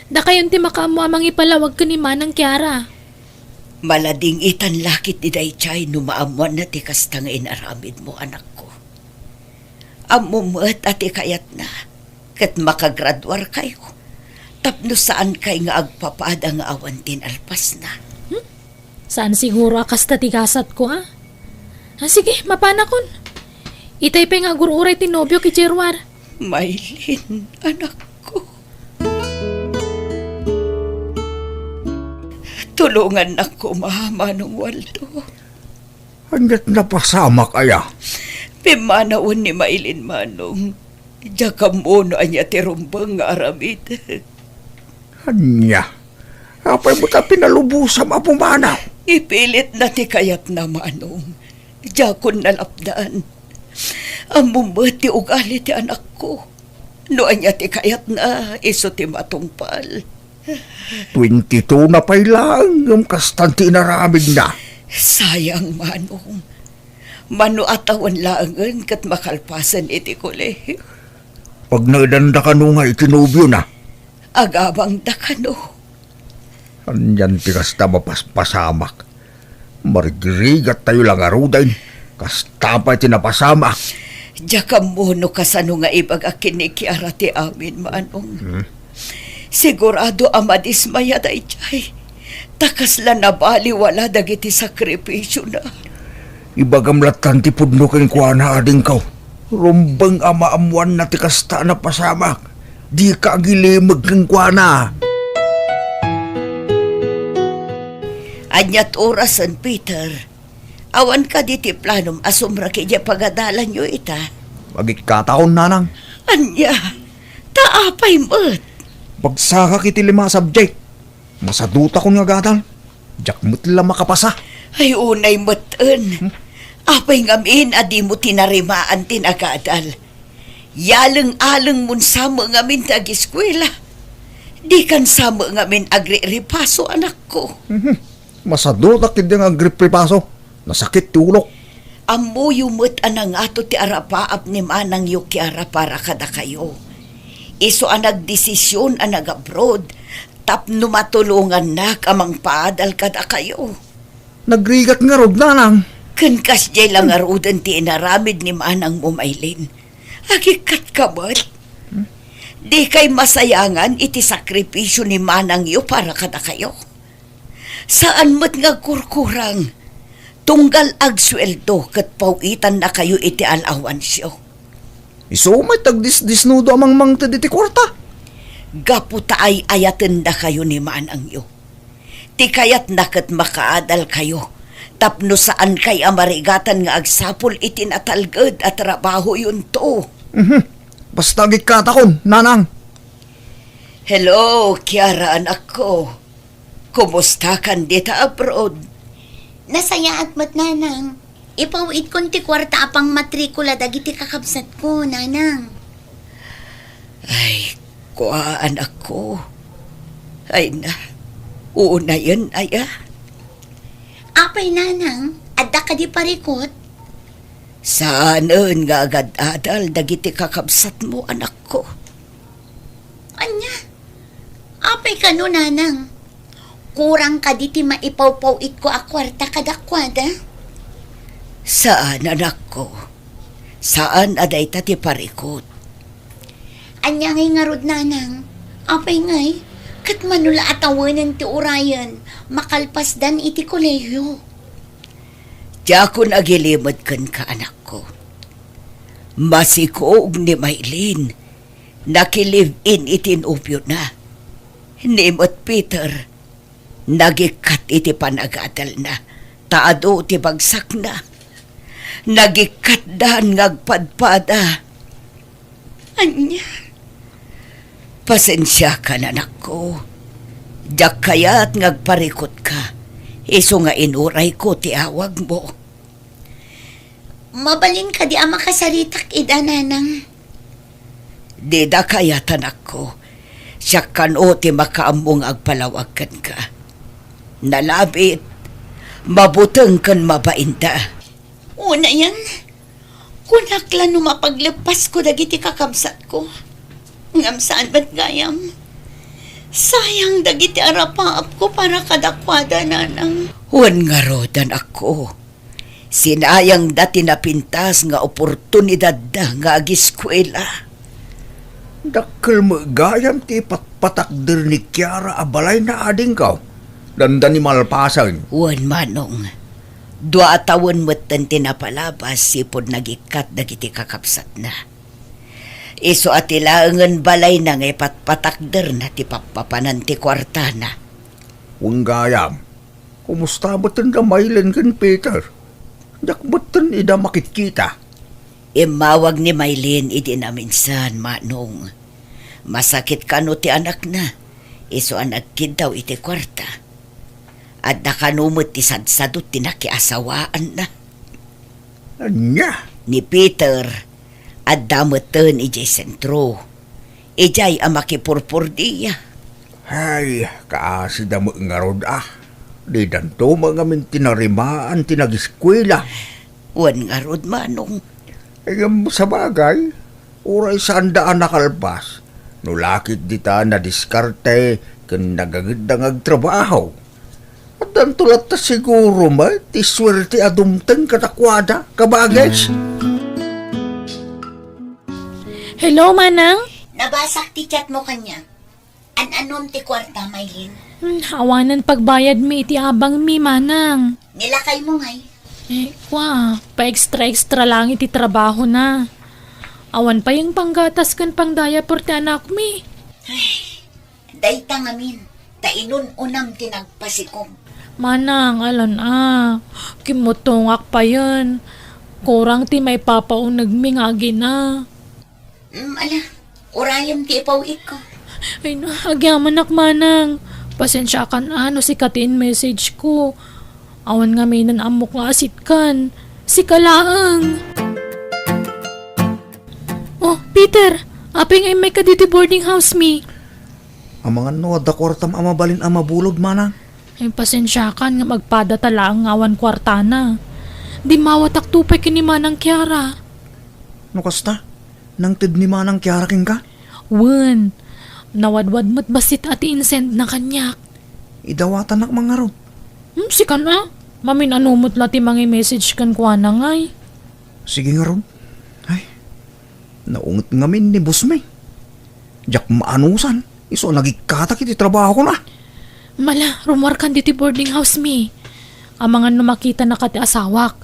Dakayon ti makaammo a mangipalawag ken ni Manang Kiara. Maladingitan la ketdi daydiay no maammoanna ti kasta nga inaramidmo, anakko. Ammom met a ti kayatna ket makagraduarkayo tapno saankay nga agpapada nga awan ti nalpasna. Hmm? Saan siguro a kasta ti gasatko, a? Ah, sige, mapanakon. Itay pay nga agur-uray ti nobiok idiay ruar. Maylin, anakko. Tulongannak koma, Manong Waldo. Ania't napasamak aya? Pimmanawen ni Maylin, Manong. Diak ammo no ania ti rumbeng nga aramid. Ania? Apay met a pinalubosam a pumanaw? Ipilitna ti kayatna, Manong. Diakon nalapdan. Ammom met ti ugali ti anakko. No ania ti kayatna, isu ti matungpal. Twenty-two na pay laeng ngem kastan ti inaramidna. Sayang, Manong. Mano a tawen laengen ket makalpasen iti kolehiyo. Pagnaedanda kano nga iti nobiona? Agabangda kano? Anian ti kasta mapaspasamak? Marigrigattayo la ngaruden. Kasta pay ti napasamak. Diak ammo no kasano nga ibagak ken ni Kiara ti amin, Manong. Hmm. Sigurado a madismaya daydiay. Ta kasla nabaliwala dagiti sakrifisiona. Ibagam lattan ti pudno kenkuana, adingko. Rumbeng a maammoanna ti kasta a napasamak. Dika agilimeg kenkuana. Ania't orasen, Peter? Awan kadi ti planom a sumrek idiay pagadalanyo ita? Agikkatakon, Nanang. Ania? Ta apay met? Bagsakak iti lima a subject. Masadutakon nga agadal. Diak met la makapasa. Ay, unay met, en. Hmm? Apay ngamin a dimo tinarimaan ti nagadal? Yaleng-alengmon sa met ngamin ti agiskuela. Dikan sa met ngamin agrirepaso, anakko. Mhm. Masadutak ketdi nga agriprepaso. Nasakit ti ulok. Ammoyo met a nangato ti arapaap ni manangyo Kiara para kadakayo. Isu a nagdesision a nag-abroad tapno matulongannak a mangpaadal kadakayo. Nagrigat ngarud, nanang. Ken kasdiay la ngaruden ti inaramid ni manangmo, Maylin. Agikkatka met. Dikay masayangan iti sakripisio ni manangyo para kadakayo. Saan met nga agkurkurang, tunggal agsueldo ket paw-itannakayo iti alawansyo. Isu met agdisdisnudo a mangmangted iti kuarta. Gapu ta ay-ayatendakayo ni manangyo. Ti kayatna ket makaadalkayo tapno saankay a marigatan nga agsapul iti natalged a trabahoyonto. Mhm. Basta agikkatakon, nanang. Hello, Kiara, anakko. Kumustakan dita abroad? Nasayaat met, nanang. Ipaw-itkon ti kuarta a pangmatrikula dagiti kakabsatko, nanang. Ay, kua, anakko. Ay na, uunayen aya? Apay, nanang, adda kadi parikut? Saanen nga agad-adal dagiti kakabsatmo, anakko. Ania? Apay kano, nanang? Kurang kadi ti maipawpaw-itko a kuarta kadakuada? Saan, anakko. Saan a dayta ti parikut. Ania ngay ngarud, nanang? Apay ngay, ket mano la a tawenen ti urayen, makalpasdan iti kolehiyo. Diakon agilimed kenka, anakko. Masikog ni Maylin. Nakilive-in iti nobiona. Ni met Peter, Nagikkat iti panagadelna, ta adu ti bagsakna. Nagikkat dan nga agpadpada. Ania? Pasensiakan, anakko. Diak kayat nga agparikutka, isu nga inurayko ti awagmo. Mabalin kadi a makasaritak ida, nanang? Dida kayat, anakko. Siak kano ti makaammo nga agpalawag kenka. Nalabit, mabuteng ken mabainda. Unayen, kunak la no mapagleppasko dagiti kakabsatko. Ngem saan met gayam. Sayang dagiti arapaapko para kadakuada, nanang. Wen ngarud, anakko. Sinayangda ti napintas nga oportunidadda nga agiskuela. Dakkel met gayam ti ipatpatakder ni Kiara a balayna, adingko, dandani malpasen. Wen, manong. Dua a tawen metten ti napalabas sipud nagikkat dagiti kakabsatna. Isu a ti laengen balayna nga ipatpatakderna ti pappapanan ti kuartana. Wen gayam. Kumusta metten da Maylin ken Peter? Diak metten ida makitkita. Immawag ni Maylin idi naminsan, manong. Masakit kano ti anakna, isu a nagkiddaw iti kuarta. Adda kano met ti sadsadot ti nakiasawaanna. Ania? Ni Peter, adda metten idiay sentro. Idiay a makipurpordia. Ay, kaasida met ngarud a. Didanto met ngamin tinarimaan ti nagiskuela. Wen ngarud, manong. Ngem sabagay, uray saanda a nakalpas, no lakit dita nadiskarte ken nagangedda nga agtrabaho. Addanto latta siguro met ti suerte a dumteng kadakuada, kabagis. Hello, manang. Nabasak ti chat mo kaniak. An-anom ti kuarta, Maylin? Hmm, awanen pagbayadmi iti abangmi, manang. Nilakaymo ngay? Eh, kua, pa-extra-extra lang iti trabahona. Awan pay panggatas ken pangdiaper ti anakmi. Ay, dayta ngamin, ta inun-unam ti nagpasikog. Manang, alan a, kimmutongak payen. Kurang ti maipapaunegmi nga agina. Mm, ala, urayem ti ipaw-itko. Ay, na, agyamanak, manang. Pasensiakan a no sika ti in-message ko. Awan ngaminen ammok nga asitkan. Sika laeng. Oh, Peter, apay nga immayka ditoy boarding house mi? Amangan no adda kuartam a mabalin a mabulod, manang. Ay, pasensiakan nga agpadata laeng nga awan kuartana. Dimmawatakto pay ken ni Manang Kiara. No kasta, nangted ni Manang Kiara kenka? Wen, nawadwad met bassit a ti insendna kaniak. Idawatannak man ngarud. Hmm, sikan a? Mamin-ano met la ti mangi-message kenkuana ngay? Sige ngarud. Ay, naunget ngamin ni bossmi. Diak maanusan, isu a nagikkatak iti trabahokon a. Mala, rummuarkan ditoy boarding house mi. Amangan no makitanaka ti asawak.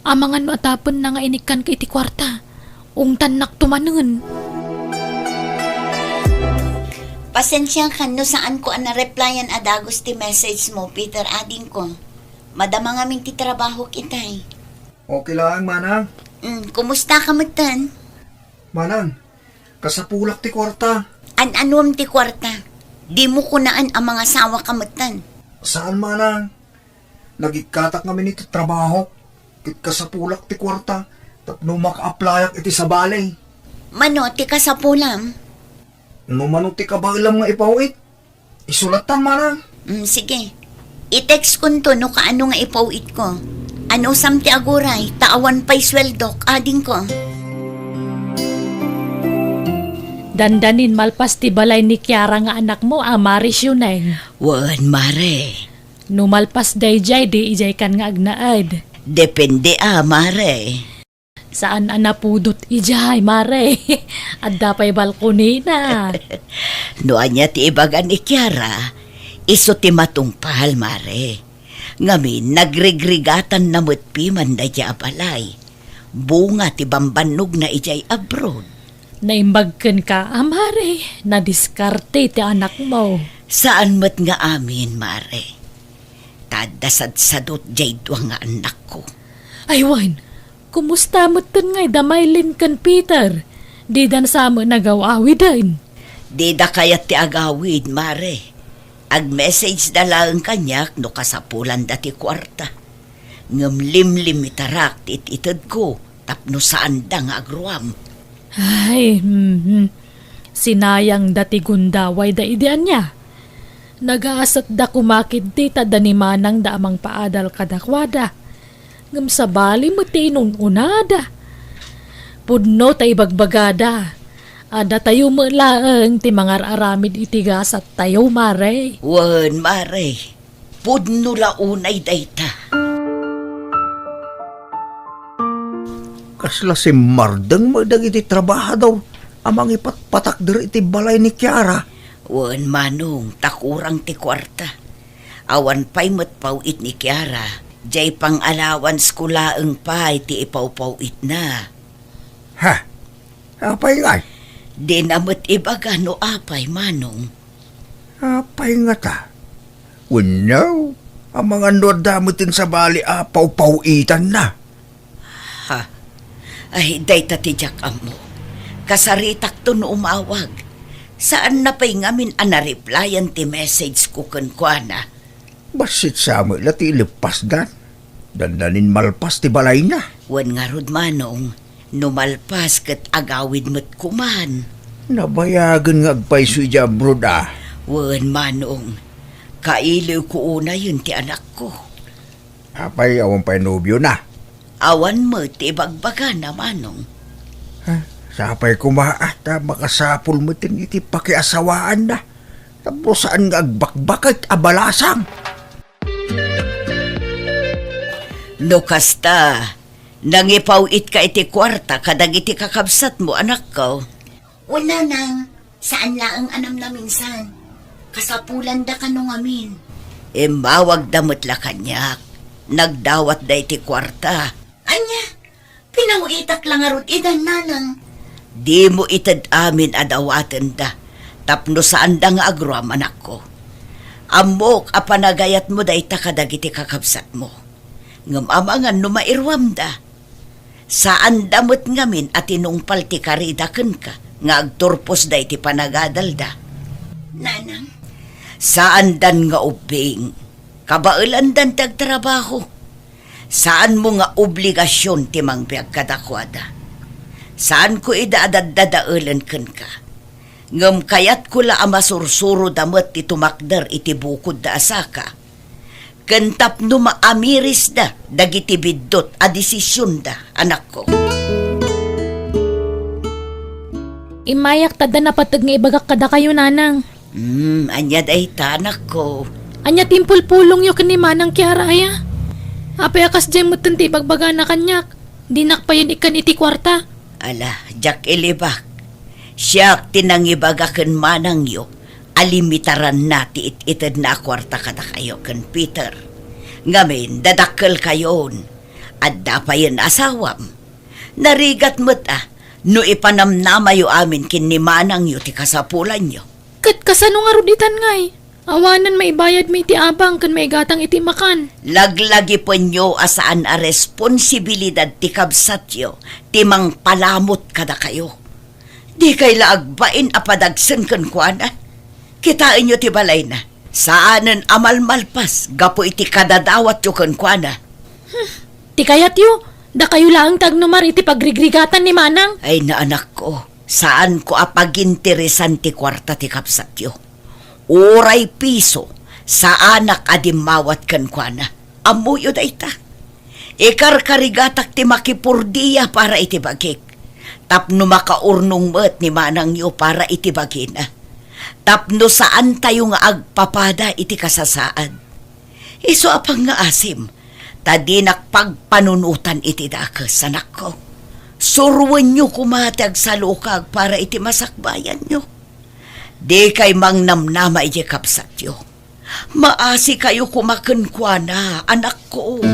Amangan no atapenna nga inikkanka iti kuarta. Ungtannakto manen. Pasensiakan no saanko a nareplyan a dagus ti message mo, Peter, adingko. Madama ngamin ti trabahok itay. Okay lang, manang. Mm, kumusta ka metten? Manang, kasapulak ti kuarta. An-anuem ti kuarta? Dimo kunaen a mangasawaka metten. Saan, manang. Nagikkatak ngamin iti trabaho. Ket kasapulak ti kuarta tapno maka-applyak iti sabali. Mano ti kasapulam? No mano ti kabaelam nga ipaw-it, isu lattan, manang. Mm, sige. I-text konto no kaano nga ipaw-itko. Anusam ti aguray, ta awan pay sueldok, adingko. Dandanin malpas ti balay ni Kiara nga anakmo a Mare Siuneng. Wen, Mare. No malpas daydiay, di idiaykan nga agnaed? Depende a, Mare. Saan a napudot idiay, Mare. Adda pay balkonina. No ania ti ibaga ni Kiara, isu ti matungpal, Mare. Ngamin, nagrigrigatanna met piman daydiay a balay. Bunga ti bambannogna idiay abroad. Naimbag kenka a, Mare, nadiskarte ti anakmo. Saan met nga amin, Mare. Ta adda sadsadot jay dua nga annakko. Ay wen, kumusta metten ngay da Mylene ken Peter? Didan sa met nagaw-awiden? Dida kayat ti agawid, Mare. Ag-message da laeng kaniak no kasapulanda ti kuarta. Ngem limlimitarak ti it-itedko tapno saanda nga agruam. Ay, hmm. Sinayangda ti gundawayda idi ania. Nagaasatda koma ketdi ta adda ni manangda a mangpaadal kadakuada. Ngem sabali met ti inun-unada. Pudno ta ibagbagada a datayo met laeng ti mangar-aramid iti gasattayo, Mare. Wen, Mare. Pudno la unay dayta. Kasla simmardeng met dagiti trabahador a mangipatpatakder iti balay ni Kiara. Wen, Manong, ta kurang ti kuarta. Awan pay met paw-it ni Kiara, jay pang-allowance ko laeng pay ti ipawpaw-itna. Ha? Apay ngay? Dina met ibaga no apay, Manong. Apay ngata? Wenno, amangan no adda met ti sabali a pawpaw-itanna. Ha? Ay, dayta ti diak ammo. Kasaritakto no umawag. Saanna pay ngamin a na-replyan ti message ko kenkuana. Bassit sa met la ti ileppasdan. Dandanin malpas ti balayna. Wen ngarud, Manong, no malpas ket agawid met koman. Nabayagen nga agpayso idiay abroad, a. Wen, Manong, kailiwko unayen ti anakko. Apay, awan pay nobiona? Awan met ti ibagbagana, Manong. Ha? Sapay koma, a, ta makasapul met iti pakiasawaanna. Tapno saan nga agbakbaket a balasang. No kasta, nangipaw-itka iti kuarta kadagiti kakabsatmo, anakko? Wen, Nanang, saan laeng a namnaminsan. Kasapulanda kano ngamin. Immawagda met la kaniak. Nagdawatda iti kuarta. Ania? Pinaw-itak la ngarud idan, Nanang. Dimo ited amin a dawatenda, tapno saanda nga agruam, anakko. Ammok a panagayatmo dayta kadagiti kakabsatmo. Ngem amangan no mairuamda. Saanda met ngamin a tinungpal ti karida kenka nga agturposda iti panagadalda. Nanang. Saandan nga ubbing. Kabaelandan ti agtrabaho. Saanmo nga obligasion ti mangbiag kadakuada. Saanko ida a daddadaelen kenka. Ngem kayatko la a masursuroda met ti tumakder iti bukodda a saka, ken tapno maamirisda dagiti biddut a desisionda, anakko. Immayak ta adda napateg nga ibagak kadakayo, Nanang. Hmm, ania dayta, anakko? Ania ti impulpulongyo ken ni Manang Kiara, aya? Apay a kasdiay metten ti ibagbagana kaniak? Dinak payen ikkan iti kuarta. Ala, diak ilibak. Siak ti nangibaga ken manangyo a limitaranna ti it-itedna a kuarta kadakayo ken Peter. Ngamin, dadakkelkayon. Adda payen asawam. Narigat met a no ipanamnamayo amin ken ni manangyo ti kasapulanyo. Ket kasano ngarud itan ngay? Awanen maibayadmi iti abang ken maigatang iti makan. Laglagipenyo a saan a responsibilidad ti kabsatyo ti mangpalamut kadakayo. Dikay la agbain a padagsen kenkuana. Kitaenyo ti balayna. Saanen a malmalpas gapu iti kadadawatyo kenkuana. Hmm. Ti kayatyo, dakayo laeng ti agnumar iti pagrigrigatan ni Manang. Ay, naanakko, saanko a paginteresan ti kuarta ti kabsatyo. Uray piso, saanak a dimmawat kenkuana. Ammoyo dayta. Ikarkarigatak ti makipurdia para iti bagik, tapno makaurnong met ni manangyo para iti bagina, tapno saantayo nga agpapada iti kasasaad. Isu a pangngaasim, ta dinak pagpanunotan iti dakes, anakko. Suroenyo koma ti agsalukag para iti masakbayanyo. Dikay mangnamnama idiay kabsatyo. Maasikayo koma kenkuana, anakko.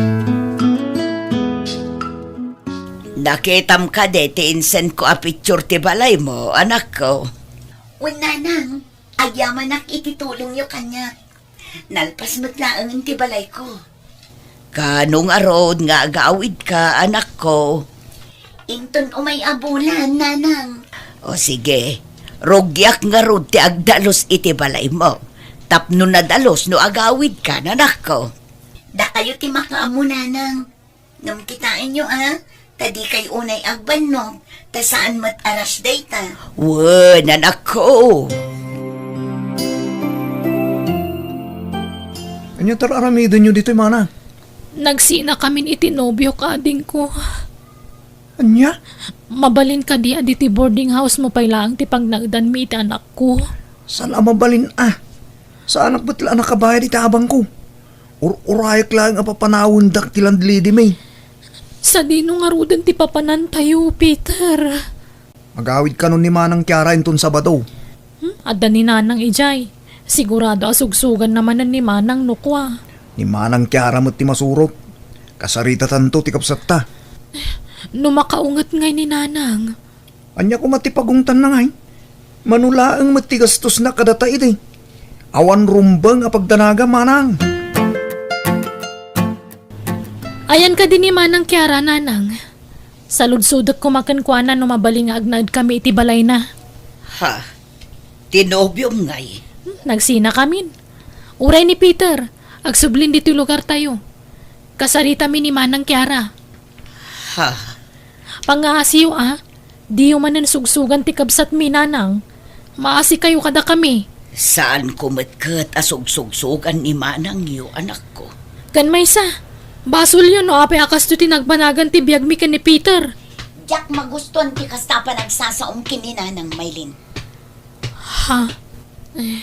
Nakitam kadi ti insendko a picture ti balaymo, anakko? Wen, Nanang. Agyamanak iti tulongyo kaniak. Nalpas met laeng ti balayko. Kaano ngarud nga agawidka, anakko? Inton umay a bulan, nanang. O sige, rugiak ngarud ti agdalus iti balaymo. Tapno nadalus no agawidka, anakko. Dakayo ti makaammo, nanang. Ngem kitaenyo, a, ta dikay unay agbannog, ta saan met a rush dayta. Wen, anakko. Ania ti ar-aramidenyo ditoy, mana? Nagsinakamin iti nobiok, adingko. Ania? Mabalin kadi a ditoy boarding house mo pay laeng ti pagnaedanmi iti anakko? Saan a mabalin a? Saanak met la a nakabayad iti abangko. Ur-urayak laeng a papanawendak ti landlady mi. Sadino ngaruden ti papanantayo, Peter? Agawid kanon ni Manang Kiara inton Sabado. Hmm? Adda ni Nanang idiay. Sigurado a sugsuganna manen ni Manang no kua. Ni Manang Kiara met ti masurot. Kasaritatanto ti kabsatta. No makaunget ngay ni Nanang. Ania koma ti pagungtanna ngay? Mano laeng met ti gastosna kadata idi. Awan rumbeng a pagdanaga, manang. Ayan kadi ni Manang Kiara, nanang. Saludsodek koma kenkuana no mabalin nga agnaedkami iti balayna. Ha? Ti nobiom ngay? Hmm, nagsinakamin. Uray ni Peter, agsublin ditoy lugartayo. Kasaritami ni Manang Kiara. Ha? Pangaasiyo a, diyo manen sugsugan ti kabsatmi, nanang. Maasikayo kadakami. Saanko met ket a sugsugsugan ni manangyo, anakko. Ken maysa, basolyo no apay a kastoy ti nagbanagan ti biagmi ken ni Peter. Diak magustuan ti kasta a panagsasaom ken ni Nanang, Maylin. Ha? Eh,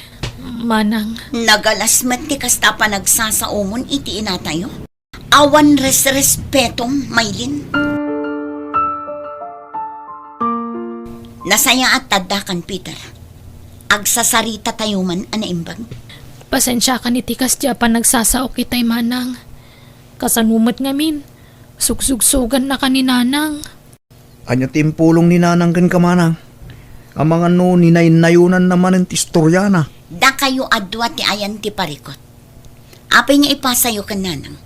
manang. Nagalas met ti kasta a panagsasaomon iti inatayo. Awan resrespetom, Maylin. Nasayaat ta addakan, Peter. Agsasaritatayo man a naimbag. Pasensiakan iti kasdi a panagsasaok itay, manang. Kasano met ngamin, sugsugsugannaka ni nanang. Ania ti impulong ni nanang kenka, manang? Amangan no ninaynayonanna manen ti istoriana. Dakayo a dua ti ayan ti parikut. Apay nga ipasayo ken nanang?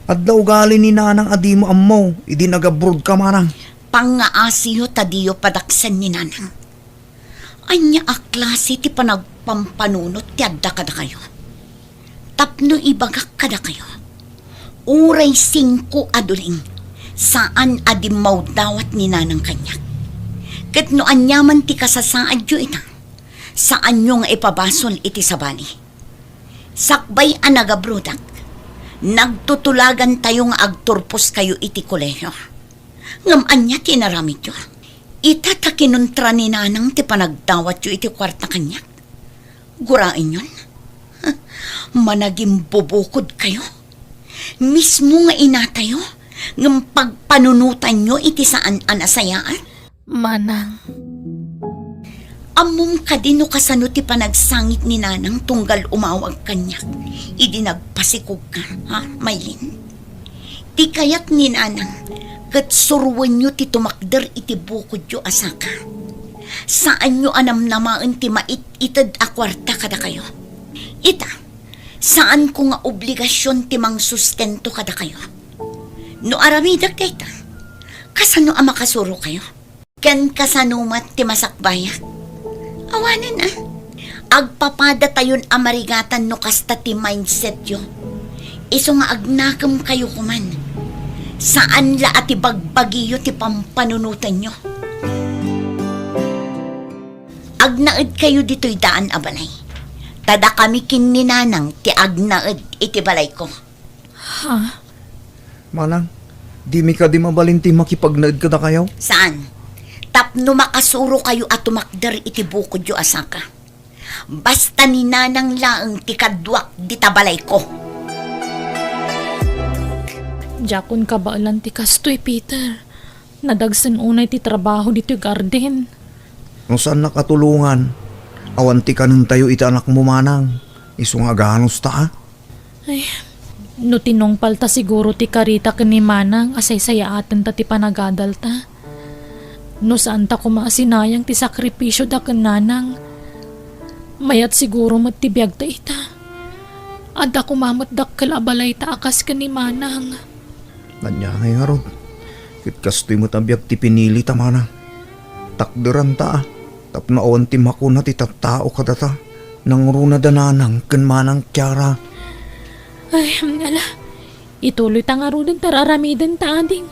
Adda ugali ni nanang a dimo ammo idi nagabrodka, manang. Pangngaasiyo ta diyo padaksen ni nanang. Ania a klase ti panagpampanunot ti adda kadakayo? Tapno ibagak kadakayo, uray singko a duling, saan a dimmawdawat ni nanang kaniak. Ket no aniaman ti kasasaadyo ita, saanyo nga ipabasol iti sabali. Sakbay a nagabrodak, nagtutulagantayo nga agturposkayo iti kolehio. Ngem ania ti inaramidyo? Ita ta kinuntra ni nanang ti panagdawatyo iti kuarta kaniak. Guraenyon, managimbubukodkayo. Mismo nga inatayo, ngem pagpanunotanyo iti saan a nasayaat. Manang. Ammom kadi no kasano ti panagsangit ni nanang tunggal umawag kaniak idi nagpasikogka, ha, Maylin? Ti kayat ni nanang, ket suroenyo ti tumakder iti bukodyo a saka. Saanyo a namnamaen ti mait-ited a kuarta kadakayo. Ita, saanko nga obligasion ti mangsustento kadakayo. No aramidek dayta, kasano a makasurokayo? Ken kasano met ti masakbayak? Awanen a. Agpapadatayon a marigatan no kasta ti mindsetyo. Isu nga agnakemkayo koman. Saan la a ti bagbagiyo ti pampanunotenyo. Agnaedkayo ditoy daan a balay. Ta dakami ken ni nanang ti agnaed iti balayko. Ha? Manang, dimi kadi mabalin ti makipagnaed kadakayo? Saan? Tapno makasurokayo a tumakder iti bukodyo a saka. Basta ni nanang laeng ti kaduak dita balayko. Diakon kabaelan ti kastoy, Peter. Nadagsen unay ti trabaho ditoy garden. No saannak a tulongan, awan ti kanentayo iti anakmo, manang. Isu nga aganusta a. Ay, no tinungpalta siguro ti karita ken ni manang a saysayaatenta ti panagadalta. No saanta koma a sinayang ti sakripisioda ken nanang. Mayat siguro met ti biagta ita. Adda koma met dakkel a balayta a kas ken ni Manang. Ania ngay ngarud? Ket kastoy met a biag ti pinilita, Manang. Takderanta, a, tapno awan ti makuna ti tattao kadata. Nangruna da Nanang ken Manang Kiara. Ay, ala, ituloyta ngaruden ta ar-aramidenta, ading.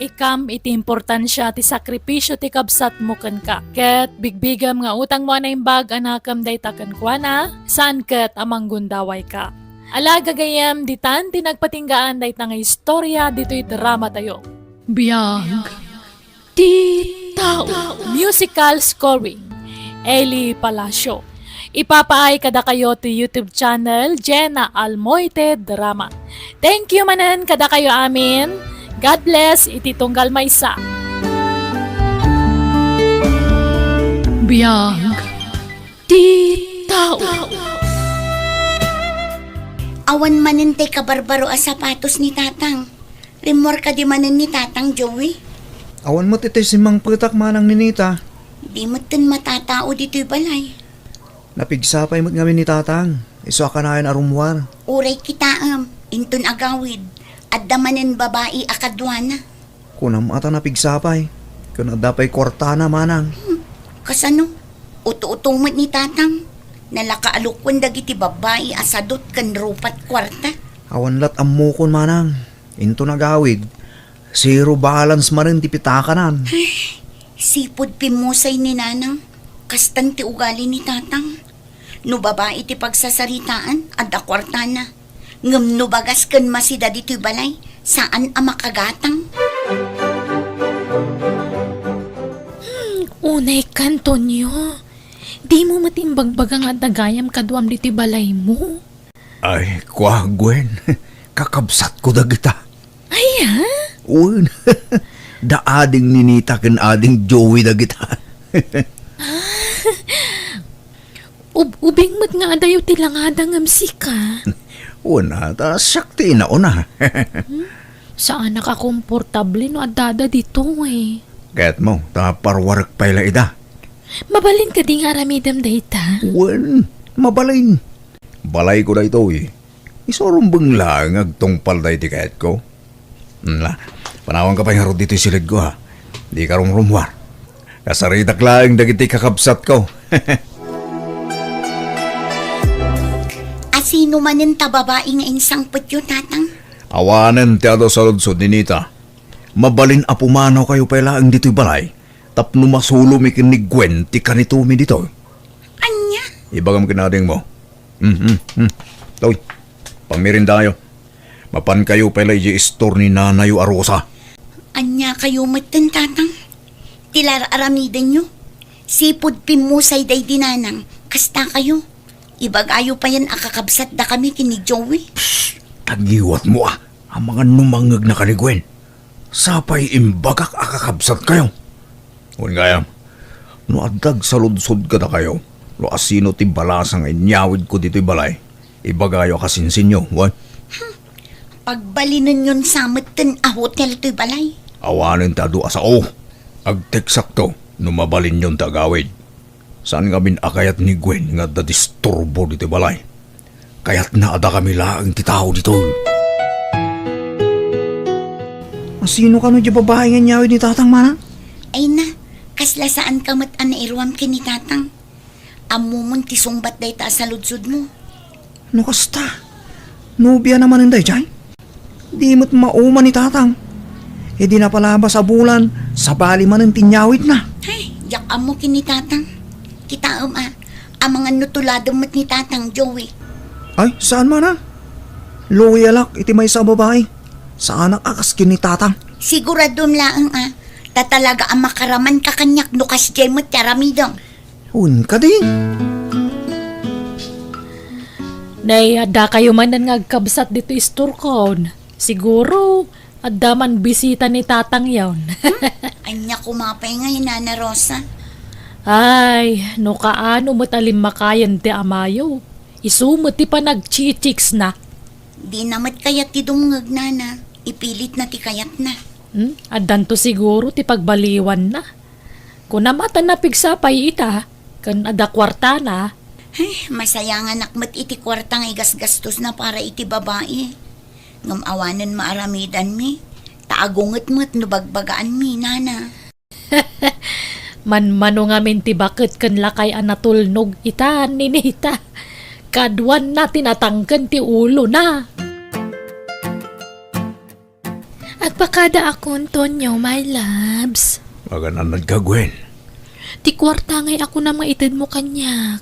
Ikam iti importansia ti sakripisio ti kabsatmo kenka, ket bigbigam nga utangmo a naimbag a nakem dayta kenkuana, saan ket a manggundawayka. Ala, gagayyem, ditan ti nagpatinggaan dayta nga istorya ditoy dramatayo. Biag ti tao. Musical scoring, Eli Palacio. Ipapaay kadakayo ti YouTube channel, Jenna Almoite Drama. Thank you manen kadakayo amin. God bless iti tunggal maysa. Biag ti tao. Awan manen ti kabarbaro a sapatos ni Tatang. Rimmuar kadi manen ni Tatang, Joey? Awan met iti simmangpetak, Manang Ninita. Di metten matatao ditoy balay. Napigsa pay met ngamin ni Tatang. Isu a kanayon a rummuar. Uray kitaem, inton agawid, adda manen babai a kaduana. Kunam a ta napigsa pay. Ken adda pay kuartana, Manang. Hmm, kasano? Uto-uto met ni Tatang. Nalaka a lukwen dagiti babbai a sadot ken rupat kuarta. Awan lat ammokon, Manang. Inton agawid, zero balance manen ti pitakanan. Ay, sipud pimmusay ni Nanang. Kastan ti ugali ni Tatang. No babai ti pagsasaritaan, adda kuartana. Ngem no bagas ken masida ditoy balay, saan a makagatang. Hmm, unay ka, Antonio. Dimo met imbagbaga nga adda gayam kaduam ditoy balaymo? Ay, kua, Gwen. Kakabsatko dagita. Ay, ha? Wen. Da ading Ninita ken ading Joey dagita. Ah, ub-, ubing met nga adayo ti langada ngem sika. Wen, a, ta siak ti inauna. Hmm? Saanak a komportable no addada ditoy. Kayatmo, ta parwarek pay la ida. Mabalin kadi nga aramidem dayta? Wen, mabalin. Balayko daytoy. Isu a rumbeng laeng nga agtungpalda iti kayatko. Ala, panawanka pay ngarud ditoy silidko, ha. Dika rumrummuar. Kasaritak laeng dagiti kakabsatko. A sino manen ta babai nga insangpetyo, Tatang? Awanen ti adu a saludsod, Ninita. Mabalin a pumanawkayo pay laeng ditoy balay tapno masulomi ken ni Gwen ti kanitomi ditoy. Ania? Ibagam ken adingmo. Hmm, hmm, hmm. Toy, pangmerindayo. Mapankayo pay la idiay istor ni nanayo a Rosa. Ania kayo metten, Tatang? Ti ar-aramidenyo? Sipud pimmusay daydi Nanang, kasta kayo. Ibagayo payen a kakabsatdakami ken ni Joey. Psst! Tagiwatmo, a. Amangan no mangngegnaka ni Gwen. Sapay imbagak a kakabsatkayo. Wen gayam, no adda agsaludsod kadakayo, no asino ti balasa nga inyawidko ditoy balay, ibagayo a kasinsinyo, wen? Hmm. Pagbalinenyon sa metten a hotel toy balay. Awanen ti adu a sao. Agteksakto no mabalinyon ti agawid. Saan ngamin a kayat ni Gwen nga adda disturbo ditoy balay. Kayatna a dakami laeng ti tao ditoy. Asino kano diay babai nga inyawid ni Tatang, Manang? Ay na, kasla saanka met a nairuam ken ni Tatang. Ammomon ti sungbat dayta a saludsodmo. No kasta, nobiana manen daydiay? Di met mauma ni Tatang. Idi napalabas a bulan, sabali manen ti inyawidna. Ay, diak ammo ken ni Tatang. Kitaem a, amangan no tuladem met ni Tatang, Joey. Ay, saan man a? Loyalak iti maysa a babai. Saanak a kas ken ni Tatang. Siguradom laeng a, ta talaga a makaramanka kaniak no kasdiay met ti aramidem. Wen kadi? Nay, adda kayo manen nga agkabsat ditoy istorkon. Siguro, adda man bisita ni Tatang yon. Hmm? Ania koma pay ngay, Nana Rosa? Ay, no kaano met a limmakayen ti amayo. Isu met ti panagchichiksna. Dina met kayat ti dumngeg, nana. Ipilitna ti kayatna. Hmm? Addanto siguro ti pagbaliwanna. Kunam a ta napigsa pay ita, ken adda kuartana. Ay, masayanganak met iti kuarta nga igasgastosna para iti babai. Ngem awanen maaramidanmi, ta agunget met no bagbagaanmi, nana. Manmano ngamin ti baket ken lakay a natulnog ita, Ninita. Kaduanna ti natangken ti ulona. Agpakadaakon, Tonyo, my loves. Agan-anadka, Gwen? Ti kuarta ngay a kunam nga itedmo kaniak.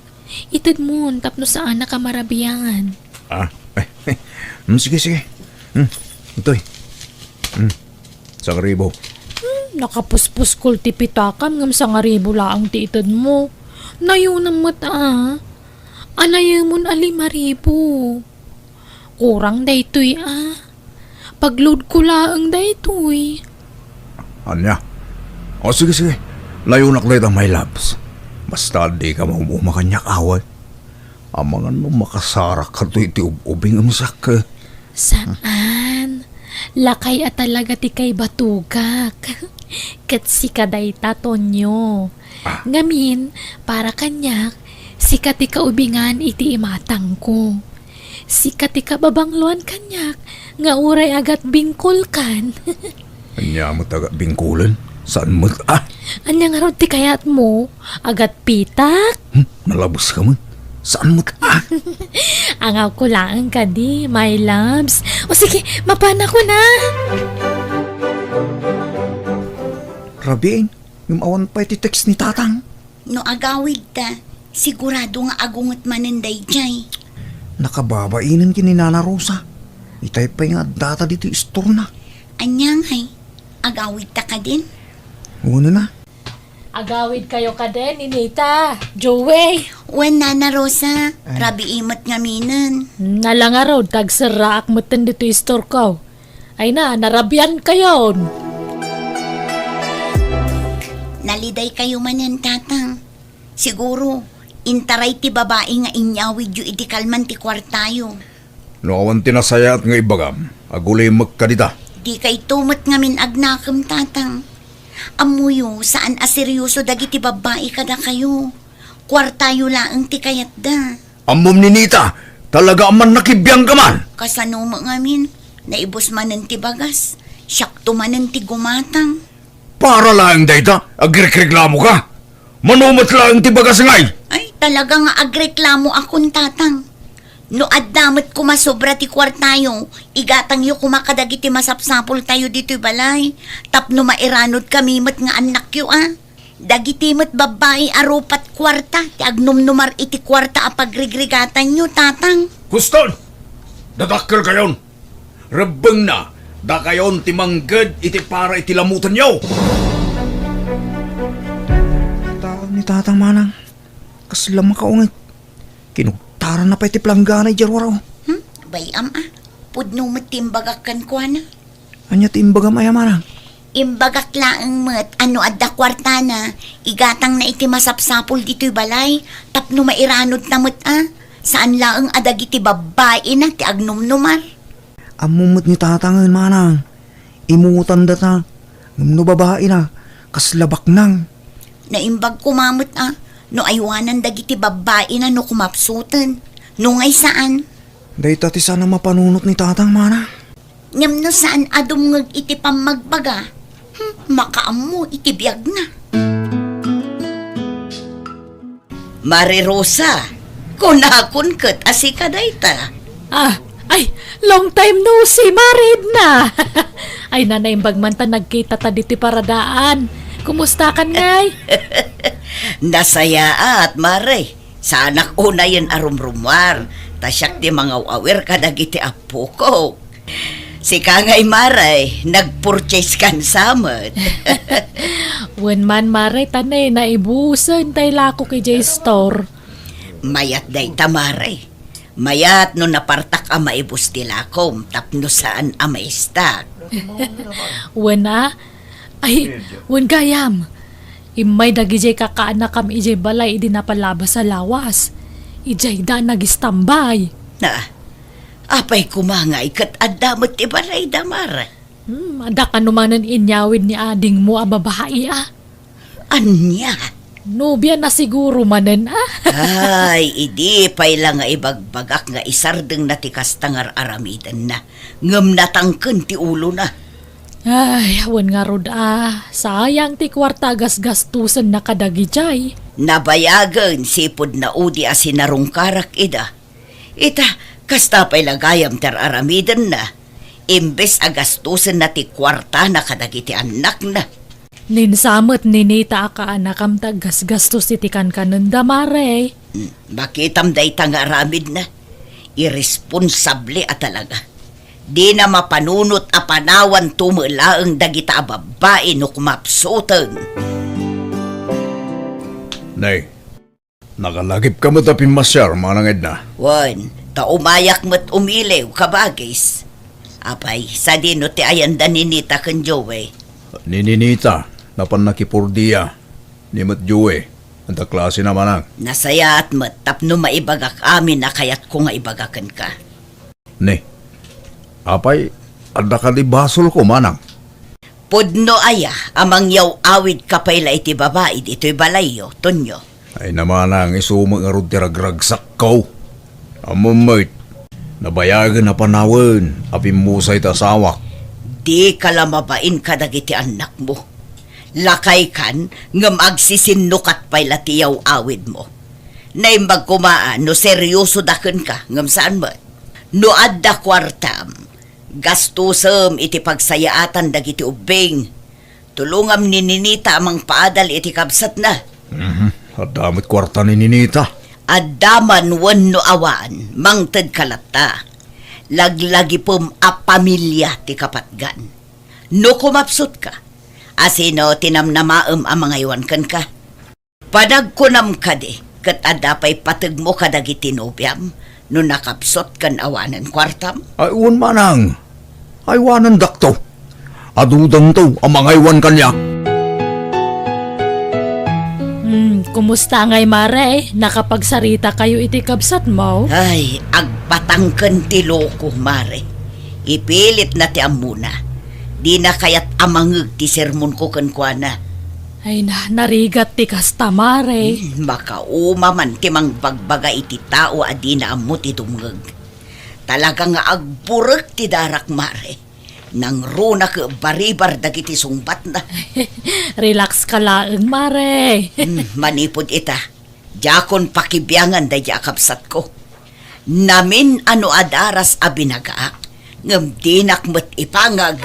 Itedmon tapno saanak a marabian. Ah, eh, eh. Hmm, sige, sige. Hmm, itoy. Hmm, sangaribu. Hmm, nakapuspuskol ti pitakam ngem sangaribu laeng ti itedmo. Nayonam met, a. Anayemon a limaribu. Kurang daytoy, a. Pagloadko laeng daytoy. Ania? O, sige, sige. Nayonak dayta, my loves. Basta dika maum-uma kaniak, awan. Amangan no makasarak kato iti ub-ubing, umsak. Saan. Lakay a talaga ti kaibatugak. Ket sika dayta, Tonyo. Ah. Ngamin, para kaniak, sika ti kaubingan iti imatangko. Sika ti kababangloan kaniak nga uray agatbingkolkan. Ania met agatbingkolen? Saan met, a? Ania ngarud ti kayatmo? Agatpitak? Hmm, nalabeska met. Saan met, a? Angawko laeng kadi, my loves. O sige, mapanakon a. Rabiin, ngem awan pay ti text ni Tatang. No agawidta, sigurado nga agunget manen daydiay. Nakababainen ken ni Nana Rosa. Itay pay nga addata ditoy istorna. Ania ngay? Agawidta kadin? Wen a. Agawidkayo kadin, Ninita, Joey. Wen, Nana Rosa, ay, rabii met ngaminen. Ala ngarud, ta agserraak metten ditoy istorko. Ay na, narabiankayon. Nalidaykayo manen, Tatang. Siguro, intaray ti babai nga inyawidyo idi kalman ti kuartayo. No awan ti nasayaat nga ibagam, agulimek kadita. Dikayto met ngamin agnakem, Tatang. Ammoyo, saan a serioso dagiti babbai kadakayo. Kuartayo laeng ti kayatda. Ammom, Ninita, talaga a mannakibiangka man. Kasano met ngamin? Naibus manen ti bagas. Siakto manen ti gumatang. Para laeng dayta, agrekreklamoka? Mano met laeng ti bagas ngay? Ay, talaga nga agreklamoakon, Tatang. No adda met koma sobra ti kuartayo, igatangyo koma kadagiti masapsapultayo ditoy balay, tapno mairanudkami met nga annakyo a. Dagiti met babbai a rupat kuarta ti agnumnumar iti kuarta a pagrigrigatanyo, Tatang. Huston! Dadakkelkayon! Rebbengna, dakayon ti mangged iti para iti lamutenyo! Tao ni Tatang, Manang. Kasla makaunget. Kinugtaranna pay ti planggana idiay ruar. Hmm? Bay-am a. Pudno met ti imbagak kenkuana. Ania ti imbagam aya, Manang? Imbagak laeng met a no adda kuartana, igatangna iti masapsapul ditoy balay, tapno mairanudna met a. Saan laeng a dagiti babbaina ti agnumnumar. Ammom met ni Tatangen, Manang. Imutan data. Ngem no babaina, kasla baknang. Naimbag koma met a, no aywanan dagiti babbaina no kumapsuten. No ngay saan? Dayta ti saan a mapanunot ni Tatang, Manang. Ngem no saan a dumngeg iti pammagbaga, hmm, makaammo iti biagna. Mare Rosa, kunakon ket a sika dayta. Ah, ay, long time no see, Mare Edna. Ay, naimbag man ta nagkita ta ditoy paradaan. Kumustakan ngay? Nasayaat, Mare. Saanak unayen a rumrumuar, ta siak ti mangaw-awir kadagiti appoko. Sika ngay, Mare, nag-purchase kan sa met. Wen man, Mare, ta ne, naibusen tay lakok idiay store. Mayat dayta, Mare. Mayat no napartak a maibus ti lakom tapno saan a maistak. Wen a? Ay, wen gayam. Immay dagidiay kakaanakam idiay balay idi napalabas a lawas. Idiay da nagistambay. Ah, Apay koma ngay ket adda met ti balayda, Mare? Hmm, adda kano manen inyawid ni adingmo a babai, a? Ania? Nobiana siguro manen, a? Ay, idi pay la nga ibagbagak nga isardengna ti kasta nga ar-aramidenna, ngem natangken ti ulona. Ay, wen ngarud a, sayang ti kuarta a gasgastosenna kadagijay. Nabayagen sipud naudi a sinarungkarak ida. Ita, kasta pay la gayam ti ar-aramidenna, imbes a gastosenna ti kuartana kadagiti annakna. Ninsa met ni Nita a kaanakam ti aggasgastos iti kankanenda, Mare. Hmm, makitam dayta nga aramidna. Irresponsable a talaga. Dina mapanunot a panawanto met laeng dagita a babbai no kumapsuten. Nay, nakalagipka met a pimmasiar, Manang Edna. Wen, ta umayak met umiliw, kabagis. Apay, sadino ti ayanda ni Nita ken Joey? Ni Ninita, napan nakipurdia. Ni met Joey, anta klasena, Manang? Nasayaat met tapno maibagak amin a kayatko nga ibaga kenka. Ne, apay, adda kadi basolko, Manang? Pudno aya a mangyaw-awidka pay la iti babai ditoy balayyo, Tonyo? Ay na, Manang, isu met ngarud ti ragragsakko. Ammom met, nabayagen a panawen a pimmusay ti asawak. Dika la mabain kadagiti annakmo. Lakaykan, ngem agsisinnukat pay la ti yaw-awidmo. Naimbag koma a no seriosoda kenka, ngem saan met. No adda kuartam, gastosem iti pagsayaatan dagiti ubbing. Tulongam ni Ninita a mangpaadal iti kabsatna. Mhm. Adda met kuarta ni Ninita. Adda man wenno awan, mangtedka latta. Laglagipem a pamilia ti kapatgan. No kumapsutka, asino ti namnamaem a mangaywan kenka? Panagkunam kadi, ket adda pay pategmo kadagiti nobiam no nakapsut ken awanen kuartam? Ay, wen, Manang. Aywanendakto. Adudanto a mangaywan kaniak. Hmm, kumusta ngay, Mare? Nakapagsarita kayo iti kabsatmo? Ay, agpatangken ti loko, Mare. Ipilitna ti ammona. Dina kayat a mangeg ti sermonko kenkuana. Ay na, narigat ti kasta, Mare. Hmm, makauma man ti mangbagbaga iti tao a dina ammo ti dumngeg. Talaga nga agburek ti darak, Mare. Nangrunak baribar dagiti sungbatna. Relax ka laeng, Mare. Hmm, manipud ita, diakon pakibiangan daydi a kabsatko. Namin a no adaras a binagaak, ngem dinak met ipangag.